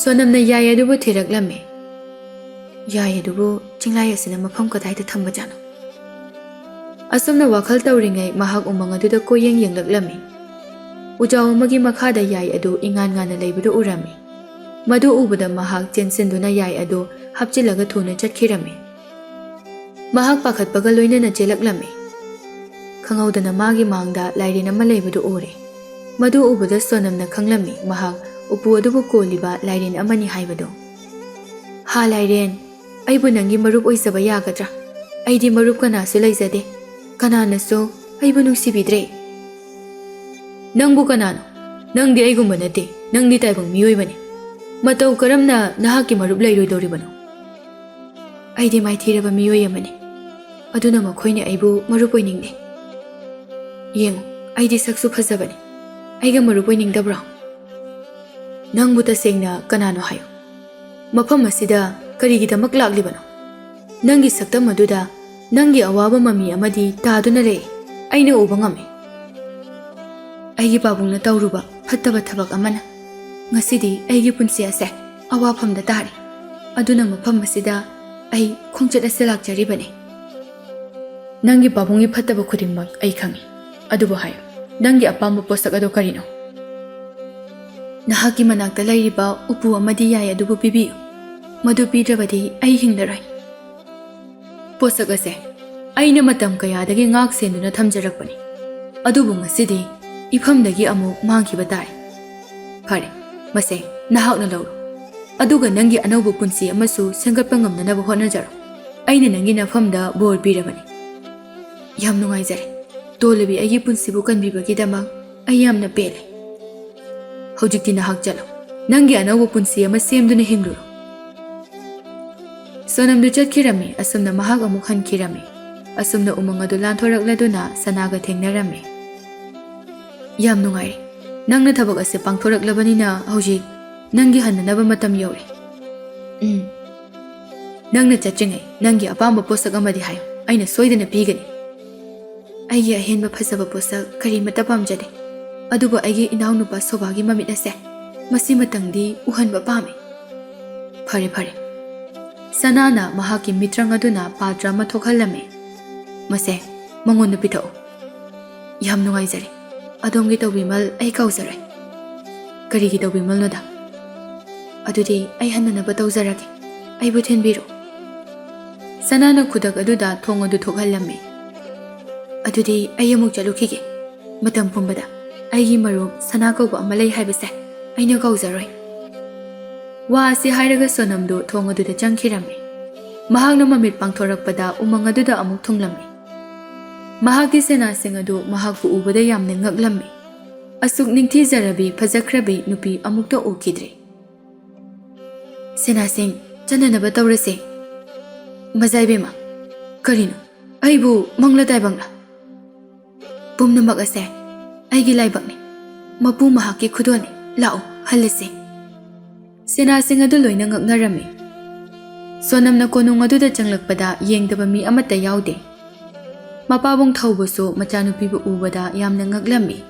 ꯁꯣꯅꯝꯅ ꯌꯥꯏ ꯑꯗꯨꯕꯨ ꯊꯤꯔꯛꯂꯝꯃꯤ꯫ "ꯌꯥꯏ ꯑꯗꯨꯕꯨ ꯆꯤꯡꯂꯥꯏ ꯑꯁꯤꯅ ꯃꯐꯝ ꯀꯗꯥꯏꯗ ꯊꯝꯕꯖꯥꯠꯅꯣ?" ꯑꯁꯨꯝꯅ ꯋꯥꯈꯜ ꯇꯧꯔꯤꯉꯩ ꯃꯍꯥꯛ ꯎꯃꯪ ꯑꯗꯨꯗ ꯀꯣꯏꯌꯦꯡ ꯌꯦꯡꯂꯛꯂꯝꯃꯤ꯫ ꯎꯖꯥꯎ ꯑꯃꯒꯤ ꯃꯈꯥꯗ ꯌꯥꯏ ꯑꯗꯨ ꯏꯉꯥꯟ ꯉꯥꯟꯅ ꯂꯩꯕꯗꯨ ꯎꯔꯝꯃꯤ꯫ ꯃꯗꯨ ꯎꯕꯗ ꯃꯍꯥꯛ ꯆꯦꯟꯁꯤꯟꯗꯨꯅ ꯌꯥꯏ ꯑꯗꯨ ꯍꯥꯞꯆꯤꯜꯂꯒ ꯊꯨꯅ ꯆꯠꯈꯤꯔꯝꯃꯤ꯫ ꯃꯍꯥꯛ ꯄꯥꯈꯠꯄꯒ ꯂꯣꯏꯅꯅ ꯆꯦꯜꯂꯛꯂꯝꯃꯤ꯫ ꯈꯪꯍꯧꯗꯅ ꯃꯥꯒꯤ ꯃꯥꯡꯗ ꯂꯥꯏꯔꯦꯟ ꯑꯃ ꯂꯩꯕꯗꯨ ꯎꯔꯦ꯫ ꯃꯗꯨ ꯎꯕꯗ ꯁꯣꯅꯝꯅ ꯈꯪꯂꯝꯃꯤ ꯃꯍꯥꯛ ꯎꯄꯨ ꯑꯗꯨꯕꯨ ꯀꯣꯜꯂꯤꯕ ꯂꯥꯏꯔꯦꯟ ꯑꯃꯅꯤ ꯍꯥꯏꯕꯗꯨ꯫ "ꯍꯥ ꯂꯥꯏꯔꯦꯟ, ꯑꯩꯕꯨ ꯅꯪꯒꯤ ꯃꯔꯨꯞ ꯑꯣꯏꯖꯕ ꯌꯥꯒꯗ꯭ꯔꯥ? ꯑꯩꯗꯤ ꯃꯔꯨꯞ ꯀꯅꯥꯁꯨ ꯂꯩꯖꯗꯦ꯫ ꯀꯅꯥꯅꯁꯨ ꯑꯩꯕꯨ ꯅꯨꯡꯁꯤꯕꯤꯗ꯭ꯔꯦ꯫" "ꯅꯪꯕꯨ ꯀꯅꯥꯅꯣ? ꯅꯪꯗꯤ ꯑꯩꯒꯨꯝꯕ ꯅꯠꯇꯦ꯫ ꯅꯪꯗꯤ ꯇꯥꯏꯕꯪ ꯃꯤꯑꯣꯏꯕꯅꯤ꯫ ꯃꯇꯧ ꯀꯔꯝꯅ ꯅꯍꯥꯛꯀꯤ ꯃꯔꯨꯞ ꯂꯩꯔꯣꯏꯗꯧꯔꯤꯕꯅꯣ?" "ꯑꯩꯗꯤ ꯃꯥꯏꯊꯤꯔꯕ ꯃꯤꯑꯣꯏ ꯑꯃꯅꯤ꯫ ꯑꯗꯨꯅ ꯃꯈꯣꯏꯅ ꯑꯩꯕꯨ ꯃꯔꯨꯞ ꯑꯣꯏꯅꯤꯡꯗꯦ꯫ ꯌꯦꯡꯉꯨ, ꯑꯩꯗꯤ ꯁꯛꯁꯨ ꯐꯖꯕꯅꯤ꯫ ꯑꯩꯒ ꯃꯔꯨꯞ ꯑꯣꯏꯅꯤꯡꯗꯕ꯭ꯔꯣ?" "ꯅꯪꯕꯨ ꯇꯁꯦꯡꯅ ꯀꯅꯥꯅꯣ ꯍꯥꯏꯌꯨ? ꯃꯐꯝ ꯑꯁꯤꯗ ꯀꯔꯤꯒꯤꯗꯃꯛ ꯂꯥꯛꯂꯤꯕꯅꯣ? ꯅꯪꯒꯤ ꯁꯛꯇꯝ ꯑꯗꯨꯗ ꯅꯪꯒꯤ ꯑꯋꯥꯕ ꯃꯃꯤ ꯑꯃꯗꯤ ꯇꯥꯗꯨꯅ ꯂꯩ꯫ ꯑꯩꯅ ꯎꯕ ꯉꯝꯃꯤ꯫ ꯑꯩꯒꯤ ꯄꯥꯕꯨꯡꯅ ꯇꯧꯔꯨꯕ ꯐꯠꯇꯕ ꯊꯕꯛ ꯑꯃꯅ ꯉꯁꯤꯗꯤ ꯑꯩꯒꯤ ꯄꯨꯟꯁꯤ ꯑꯁꯦ ꯑꯋꯥꯐꯝꯗ ꯇꯥꯔꯦ꯫ ꯑꯗꯨꯅ ꯃꯐꯝ ꯑꯁꯤꯗ ꯑꯩ ꯈꯣꯡꯆꯠ ꯑꯁꯤ ꯂꯥꯛꯆꯔꯤꯕꯅꯤ꯫" "ꯅꯪꯒꯤ ꯄꯥꯕꯨꯡꯒꯤ ꯐꯠꯇꯕ ꯈꯨꯗꯤꯡꯃꯛ ꯑꯩ ꯈꯪꯏ꯫ ꯑꯗꯨꯕꯨ ꯍꯥꯏꯌꯨ, ꯅꯪꯒꯤ ꯑꯄꯥꯝꯕ ꯄꯣꯠꯁꯛ ꯑꯗꯨ ꯀꯔꯤꯅꯣ?" "ꯅꯍꯥꯛꯀꯤ ꯃꯅꯥꯛꯇ ꯂꯩꯔꯤꯕ ꯎꯄꯨ ꯑꯃꯗꯤ ꯌꯥꯏ ꯑꯗꯨꯕꯨ ꯄꯤꯕꯤꯌꯨ꯫ ꯃꯗꯨ ꯄꯤꯗ꯭ꯔꯕꯗꯤ ꯑꯩ ꯍꯤꯡꯂꯔꯣꯏ꯫" "ꯄꯣꯠꯁꯛ ꯑꯁꯦ ꯑꯩꯅ ꯃꯇꯝ ꯀꯌꯥꯗꯒꯤ ꯉꯥꯛ ꯁꯦꯟꯗꯨꯅ ꯊꯝꯖꯔꯛꯄꯅꯤ꯫ ꯑꯗꯨꯕꯨ ꯉꯁꯤꯗꯤ ꯏꯐꯝꯗꯒꯤ ꯑꯃꯨꯛ ꯃꯥꯡꯈꯤꯕ ꯇꯥꯔꯦ꯫ ꯐꯔꯦ, ꯃꯁꯦ ꯅꯍꯥꯛꯅ ꯂꯧꯔꯣ꯫ ꯑꯗꯨꯒ ꯅꯪꯒꯤ ꯑꯅꯧꯕ ꯄꯨꯟꯁꯤ ꯑꯃꯁꯨ ꯁꯦꯝꯒꯠꯄ ꯉꯝꯅꯅꯕ ꯍꯣꯠꯅꯖꯔꯣ꯫ ꯑꯩꯅ ꯅꯪꯒꯤ ꯅꯐꯝꯗ ꯕꯣꯔ ꯄꯤꯔꯕꯅꯤ꯫" "ꯌꯥꯝ ꯅꯨꯡꯉꯥꯏꯖꯔꯦ꯫ ꯇꯣꯜꯂꯕꯤ ꯑꯩꯒꯤ ꯄꯨꯟꯁꯤꯕꯨ ꯀꯟꯕꯤꯕꯒꯤꯗꯃꯛ ꯑꯩ ꯌꯥꯝꯅ ꯄꯦꯜꯂꯦ꯫ ꯍꯧꯖꯤꯛꯇꯤ ꯅꯍꯥꯛ ꯆꯠꯂꯣ꯫ ꯅꯪꯒꯤ ꯑꯅꯧꯕ ꯄꯨꯟꯁꯤ ꯑꯃ ꯁꯦꯝꯗꯨꯅ ꯍꯤꯡꯂꯨꯔꯣ꯫" ꯁꯣꯅꯝꯗꯨ ꯆꯠꯈꯤꯔꯝꯃꯤ꯫ ꯑꯁꯨꯝꯅ ꯃꯍꯥꯛ ꯑꯃꯨꯛ ꯍꯟꯈꯤꯔꯝꯃꯤ꯫ ꯑꯁꯨꯝꯅ ꯎꯃꯪ ꯑꯗꯨ ꯂꯥꯟꯊꯣꯔꯛꯂꯗꯨꯅ ꯁꯅꯥꯒ ꯊꯦꯡꯅꯔꯝꯃꯤ꯫ "ꯌꯥꯝ ꯅꯨꯡꯉꯥꯏꯔꯦ꯫ ꯅꯪꯅ ꯊꯕꯛ ꯑꯁꯦ ꯄꯥꯡꯊꯣꯔꯛꯂꯕꯅꯤꯅ ꯍꯧꯖꯤꯛ ꯅꯪꯒꯤ ꯍꯟꯅꯅꯕ ꯃꯇꯝ ꯌꯧꯔꯦ꯫ ꯎꯝ꯫ ꯅꯪꯅ ꯆꯠꯇ꯭ꯔꯤꯉꯩ ꯅꯪꯒꯤ ꯑꯄꯥꯝꯕ ꯄꯣꯠꯁꯛ ꯑꯃꯗꯤ ꯍꯥꯏꯌꯨ, ꯑꯩꯅ ꯁꯣꯏꯗꯅ ꯄꯤꯒꯅꯤ꯫ ꯑꯩꯒꯤ ꯑꯍꯦꯟꯕ ꯐꯖꯕ ꯄꯣꯠꯁꯛ ꯀꯔꯤꯃꯠꯇ ꯄꯥꯝꯖꯗꯦ, ꯑꯗꯨꯕꯨ ꯑꯩꯒꯤ ꯏꯅꯥꯎꯅꯨꯄꯥ ꯁꯣꯚꯥꯒꯤ ꯃꯃꯤꯠ ꯑꯁꯦ ꯃꯁꯤꯃꯇꯪꯗꯤ ꯎꯍꯟꯕ ꯄꯥꯝꯃꯤ꯫ ꯐꯔꯦ, ꯐꯔꯦ꯫ ꯁꯅꯥꯅ ꯃꯍꯥꯛꯀꯤ ꯃꯤꯇ꯭ꯔꯪ ꯑꯗꯨꯅ ꯄꯥꯇ꯭ꯔ ꯑꯃ ꯊꯣꯛꯍꯜꯂꯝꯃꯤ꯫ ꯃꯁꯦ ꯃꯉꯣꯟꯗ ꯄꯤꯊꯛꯎ꯫ ꯌꯥꯝ ꯅꯨꯡꯉꯥꯏꯖꯔꯦ꯫ ꯑꯗꯣꯝꯒꯤ ꯇꯧꯕꯤꯃꯜ ꯑꯩ ꯀꯥꯎꯖꯔꯣꯏ꯫ ꯀꯔꯤꯒꯤ ꯇꯧꯕꯤꯃꯜꯅꯣꯗ? ꯑꯗꯨꯗꯤ ꯑꯩ ꯍꯟꯅꯅꯕ ꯇꯧꯖꯔꯒꯦ꯫ ꯑꯩꯕꯨ ꯊꯤꯟꯕꯤꯔꯣ꯫ ꯁꯅꯥꯅ ꯈꯨꯗꯛ ꯑꯗꯨꯗ ꯊꯣꯡ ꯑꯗꯨ ꯊꯣꯛꯍꯜꯂꯝꯃꯤ꯫ ꯑꯗꯨꯗꯤ ꯑꯩ ꯑꯃꯨꯛ ꯆꯠꯂꯨꯈꯤꯒꯦ꯫ ꯃꯇꯝ ꯄꯨꯝꯕꯗ ꯑꯩꯒꯤ ꯃꯔꯨꯞ ꯁꯅꯥ ꯀꯧꯕ ꯑꯃ ꯂꯩ ꯍꯥꯏꯕꯁꯦ ꯑꯩꯅ ꯀꯥꯎꯖꯔꯣꯏ꯫ ꯋꯥ ꯑꯁꯤ ꯍꯥꯏꯔꯒ ꯁꯣꯅꯝꯗꯨ ꯊꯣꯡ ꯑꯗꯨꯗ ꯆꯪꯈꯤꯔꯝꯃꯤ꯫ ꯃꯍꯥꯛꯅ ꯃꯃꯤꯠ ꯄꯥꯡꯊꯣꯔꯛꯄꯗ ꯎꯃꯪ ꯑꯗꯨꯗ ꯑꯃꯨꯛ ꯊꯨꯡꯂꯝꯃꯤ꯫ ꯃꯍꯥꯛꯀꯤ ꯁꯦꯅꯥꯁꯤꯡ ꯑꯗꯨ ꯃꯍꯥꯛꯄꯨ ꯎꯕꯗ ꯌꯥꯝꯅ ꯉꯛꯂꯝꯃꯤ꯫ ꯑꯁꯨꯛ ꯅꯤꯡꯊꯤꯖꯔꯕꯤ, ꯐꯖꯈ꯭ꯔꯕꯤ ꯅꯨꯄꯤ ꯑꯃꯨꯛꯇ ꯎꯈꯤꯗ꯭ꯔꯤ꯫ "ꯁꯦꯅꯥꯁꯤꯡ, ꯆꯠꯅꯅꯕ ꯇꯧꯔꯁꯦ꯫" "ꯃꯖꯥ ꯏꯕꯦꯝꯃ, ꯀꯔꯤꯅꯣ? ꯑꯩꯕꯨ ꯃꯪꯂ ꯇꯥꯏꯕꯪꯂ?" "ꯄꯨꯝꯅꯃꯛ ꯑꯁꯦ ꯑꯩꯒꯤ ꯂꯥꯏꯕꯛꯅꯤ꯫ ꯃꯄꯨ ꯃꯍꯥꯛꯀꯤ ꯈꯨꯗꯣꯜꯅꯤ꯫ ꯂꯥꯛꯑꯣ, ꯍꯜꯂꯁꯤ꯫" ꯁꯦꯅꯥꯁꯤꯡ ꯑꯗꯨ ꯂꯣꯏꯅ ꯉꯛꯅꯔꯝꯃꯤ꯫ ꯁꯣꯅꯝꯅ ꯀꯣꯅꯨꯡ ꯑꯗꯨꯗ ꯆꯪꯂꯛꯄꯗ ꯌꯦꯡꯗꯕ ꯃꯤ ꯑꯃꯠꯇ ꯌꯥꯎꯗꯦ꯫ ꯃꯄꯥꯕꯨꯡ ꯊꯧꯕꯁꯨ ꯃꯆꯥꯅꯨꯄꯤꯕꯨ ꯎꯕꯗ ꯌꯥꯝꯅ ꯉꯛꯂꯝꯃꯤ꯫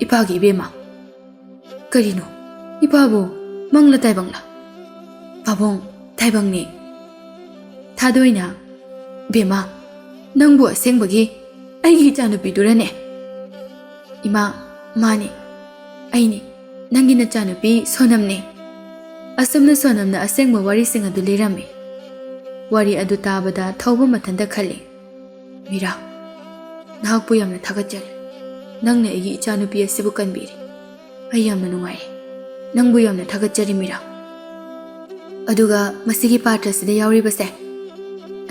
"ꯏꯄꯥꯒꯤ ꯏꯕꯦꯝꯃ꯫" "ꯀꯔꯤꯅꯣ? ꯏꯄꯥꯕꯨ ꯃꯪꯂ ꯇꯥꯏꯕꯪꯂ?" "ꯄꯥꯕꯨꯡ, ꯇꯥꯏꯕꯪꯅꯤ꯫" ꯊꯥꯗꯣꯏꯅ, "ꯕꯦꯝꯃ, ꯅꯪꯕꯨ ꯑꯁꯦꯡꯕꯒꯤ ꯑꯩꯒꯤ ꯏꯆꯥꯅꯨꯄꯤꯗꯨꯔꯅꯦ?" "ꯏꯃꯥ, ꯃꯥꯅꯤ, ꯑꯩꯅꯤ, ꯅꯪꯒꯤ ꯅꯆꯥꯅꯨꯄꯤ ꯁꯣꯅꯝꯅꯤ꯫" ꯑꯁꯨꯝꯅ ꯁꯣꯅꯝꯅ ꯑꯁꯦꯡꯕ ꯋꯥꯔꯤꯁꯤꯡ ꯑꯗꯨ ꯂꯤꯔꯝꯃꯤ꯫ ꯋꯥꯔꯤ ꯑꯗꯨ ꯇꯥꯕꯗ ꯊꯧꯕ ꯃꯊꯟꯇ ꯈꯜꯂꯤ, "ꯃꯤꯔꯥ, ꯅꯍꯥꯛꯄꯨ ꯌꯥꯝꯅ ꯊꯥꯒꯠꯆꯔꯤ꯫ ꯅꯪꯅ ꯑꯩꯒꯤ ꯏꯆꯥꯅꯨꯄꯤ ꯑꯁꯤꯕꯨ ꯀꯟꯕꯤꯔꯤ꯫ ꯑꯩ ꯌꯥꯝꯅ ꯅꯨꯡꯉꯥꯏꯔꯦ꯫ ꯅꯪꯕꯨ ꯌꯥꯝꯅ ꯊꯥꯒꯠꯆꯔꯤ, ꯃꯤꯔꯥ꯫ ꯑꯗꯨꯒ ꯃꯁꯤꯒꯤ ꯄꯥꯇ꯭ꯔꯁꯤꯗ ꯌꯥꯎꯔꯤꯕꯁꯦ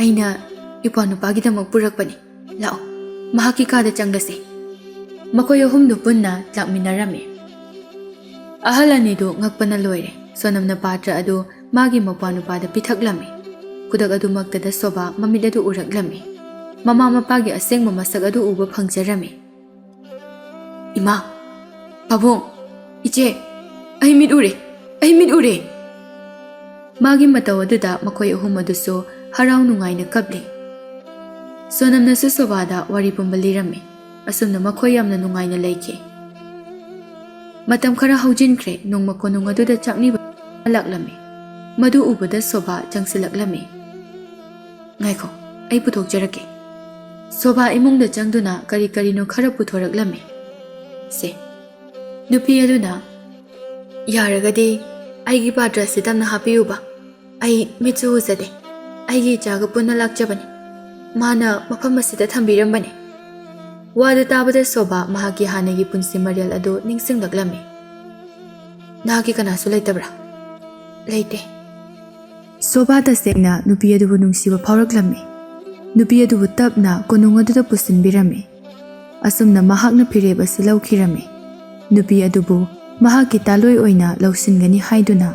ꯑꯩꯅ ꯏꯄ꯭ꯋꯥ ꯅꯨꯄꯥꯒꯤꯗꯃꯛ ꯄꯨꯔꯛꯄꯅꯤ꯫ ꯂꯥꯛꯑꯣ, ꯃꯍꯥꯛꯀꯤ ꯀꯥꯗ ꯆꯪꯂꯁꯤ꯫" ꯃꯈꯣꯏ ꯑꯍꯨꯝꯗꯨ ꯄꯨꯟꯅ ꯂꯥꯛꯃꯤꯟꯅꯔꯝꯃꯤ꯫ ꯑꯍꯜ ꯑꯅꯤꯗꯨ ꯉꯛꯄꯅ ꯂꯣꯏꯔꯦ꯫ ꯁꯣꯅꯝꯅ ꯄꯥꯇ꯭ꯔ ꯑꯗꯨ ꯃꯥꯒꯤ ꯃꯄ꯭ꯋꯥ ꯅꯨꯄꯥꯗ ꯄꯤꯊꯛꯂꯝꯃꯤ꯫ ꯈꯨꯗꯛ ꯑꯗꯨꯃꯛꯇꯗ ꯁꯣꯚꯥ ꯃꯃꯤꯠ ꯑꯗꯨ ꯎꯔꯛꯂꯝꯃꯤ꯫ ꯃꯃꯥ ꯃꯄꯥꯒꯤ ꯑꯁꯦꯡꯕ ꯃꯁꯛ ꯑꯗꯨ ꯎꯕ ꯐꯪꯖꯔꯝꯃꯤ꯫ "ꯏꯃꯥ, ꯄꯥꯕꯨꯡ, ꯏꯆꯦ, ꯑꯩ ꯃꯤꯠ ꯎꯔꯦ, ꯑꯩ ꯃꯤꯠ ꯎꯔꯦ!" ꯃꯥꯒꯤ ꯃꯇꯧ ꯑꯗꯨꯗ ꯃꯈꯣꯏ ꯑꯍꯨꯝ ꯑꯗꯨꯁꯨ ꯍꯔꯥꯎ ꯅꯨꯡꯉꯥꯏꯅ ꯀꯞꯂꯤ꯫ ꯁꯣꯅꯝꯅꯁꯨ ꯁꯣꯚꯥꯗ ꯋꯥꯔꯤ ꯄꯨꯝꯕ ꯂꯤꯔꯝꯃꯤ꯫ ꯑꯁꯨꯝꯅ ꯃꯈꯣꯏ ꯌꯥꯝꯅ ꯅꯨꯡꯉꯥꯏꯅ ꯂꯩꯈꯤ꯫ ꯃꯇꯝ ꯈꯔ ꯍꯧꯖꯤꯟꯈ꯭ꯔꯦ꯫ ꯅꯣꯡꯃ ꯀꯣꯅꯨꯡ ꯑꯗꯨꯗ ꯆꯥꯛꯅꯤꯕ ꯂꯥꯛꯂꯝꯃꯤ꯫ ꯃꯗꯨ ꯎꯕꯗ ꯁꯣꯚꯥ ꯆꯪꯁꯤꯜꯂꯛꯂꯝꯃꯤ꯫ "ꯉꯥꯏꯈꯣ, ꯑꯩ ꯄꯨꯊꯣꯛꯆꯔꯛꯀꯦ꯫" ꯁꯣꯚꯥ ꯏꯃꯨꯡꯗ ꯆꯪꯗꯨꯅ ꯀꯔꯤ ꯀꯔꯤꯅꯣ ꯈꯔ ꯄꯨꯊꯣꯔꯛꯂꯝꯃꯤ꯫ ꯁꯦ, ꯅꯨꯄꯤ ꯑꯗꯨꯅ, "ꯌꯥꯔꯒꯗꯤ ꯑꯩꯒꯤ ꯄꯥꯇ꯭ꯔ ꯑꯁꯤ ꯇꯞꯅ ꯍꯥꯞꯄꯤꯌꯨꯕ꯫ ꯑꯩ ꯃꯤꯠꯁꯨ ꯎꯖꯗꯦ꯫ ꯑꯩꯒꯤ ꯏꯆꯥꯒ ꯄꯨꯟꯅ ꯂꯥꯛꯆꯕꯅꯤ꯫ ꯃꯥꯅ ꯃꯐꯝ ꯑꯁꯤꯗ ꯊꯝꯕꯤꯔꯝꯕꯅꯤ꯫" ꯋꯥꯗꯨ ꯇꯥꯕꯗ ꯁꯣꯚꯥ ꯃꯍꯥꯛꯀꯤ ꯍꯥꯟꯅꯒꯤ ꯄꯨꯟꯁꯤ ꯃꯔꯦꯜ ꯑꯗꯨ ꯅꯤꯡꯁꯤꯡꯂꯛꯂꯝꯃꯤ꯫ "ꯅꯍꯥꯛꯀꯤ ꯀꯅꯥꯁꯨ ꯂꯩꯇꯕ꯭ꯔꯥ?" "ꯂꯩꯇꯦ꯫" ꯁꯣꯚꯥ ꯇꯁꯦꯡꯅ ꯅꯨꯄꯤ ꯑꯗꯨꯕꯨ ꯅꯨꯡꯁꯤꯕ ꯐꯥꯎꯔꯛꯂꯝꯃꯤ꯫ ꯅꯨꯄꯤ ꯑꯗꯨꯕꯨ ꯇꯞꯅ ꯀꯣꯅꯨꯡ ꯑꯗꯨꯗ ꯄꯨꯁꯤꯟꯕꯤꯔꯝꯃꯤ꯫ ꯑꯁꯨꯝꯅ ꯃꯍꯥꯛꯅ ꯐꯤꯔꯦꯞ ꯑꯁꯤ ꯂꯧꯈꯤꯔꯝꯃꯤ꯫ ꯅꯨꯄꯤ ꯑꯗꯨꯕꯨ ꯃꯍꯥꯛꯀꯤ ꯇꯥꯂꯣꯏ ꯑꯣꯏꯅ ꯂꯧꯁꯤꯟꯒꯅꯤ ꯍꯥꯏꯗꯨꯅ꯫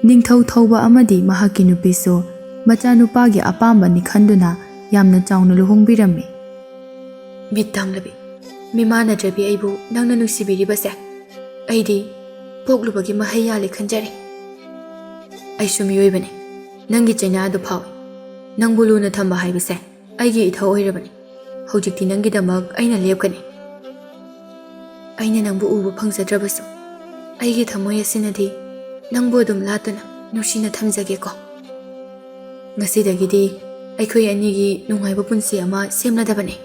ꯅꯤꯡꯊꯧ ꯊꯧꯕ ꯑꯃꯗꯤ ꯃꯍꯥꯛꯀꯤ ꯅꯨꯄꯤꯁꯨ ꯃꯆꯥꯅꯨꯄꯥꯒꯤ ꯑꯄꯥꯝꯕꯅꯤ ꯈꯟꯗꯨꯅ ꯌꯥꯝꯅ ꯆꯥꯎꯅ ꯂꯨꯍꯣꯡꯕꯤꯔꯝꯃꯤ꯫ "ꯃꯤꯠ ꯇꯥꯡꯂꯕꯤ, ꯃꯤꯃꯥꯟꯅꯗ꯭ꯔꯕꯤ ꯑꯩꯕꯨ ꯅꯪꯅ ꯅꯨꯡꯁꯤꯕꯤꯔꯤꯕꯁꯦ ꯑꯩꯗꯤ ꯄꯣꯛꯂꯨꯕꯒꯤ ꯃꯍꯩ ꯌꯥꯜꯂꯦ ꯈꯟꯖꯔꯦ꯫ ꯑꯩꯁꯨ ꯃꯤꯑꯣꯏꯕꯅꯤ, ꯅꯪꯒꯤ ꯆꯩꯅꯥꯗꯨ ꯐꯥꯎꯏ꯫ ꯅꯪꯕꯨ ꯂꯨꯅ ꯊꯝꯕ ꯍꯥꯏꯕꯁꯦ ꯑꯩꯒꯤ ꯏꯊꯧ ꯑꯣꯏꯔꯕꯅꯤ꯫ ꯍꯧꯖꯤꯛꯇꯤ ꯅꯪꯒꯤꯗꯃꯛ ꯑꯩꯅ ꯂꯦꯞꯀꯅꯤ꯫ ꯑꯩꯅ ꯅꯪꯕꯨ ꯎꯕ ꯐꯪꯖꯗ꯭ꯔꯕꯁꯨ, ꯑꯩꯒꯤ ꯊꯃꯣꯏ ꯑꯁꯤꯅꯗꯤ ꯅꯪꯕꯨ ꯑꯗꯨꯝ ꯂꯥꯠꯇꯨꯅ ꯅꯨꯡꯁꯤꯅ ꯊꯝꯖꯒꯦꯀꯣ꯫ ꯉꯁꯤꯗꯒꯤꯗꯤ ꯑꯩꯈꯣꯏ ꯑꯅꯤꯒꯤ ꯅꯨꯡꯉꯥꯏꯕ ꯄꯨꯟꯁꯤ ꯑꯃ ꯁꯦꯝꯂꯗꯕꯅꯤ꯫"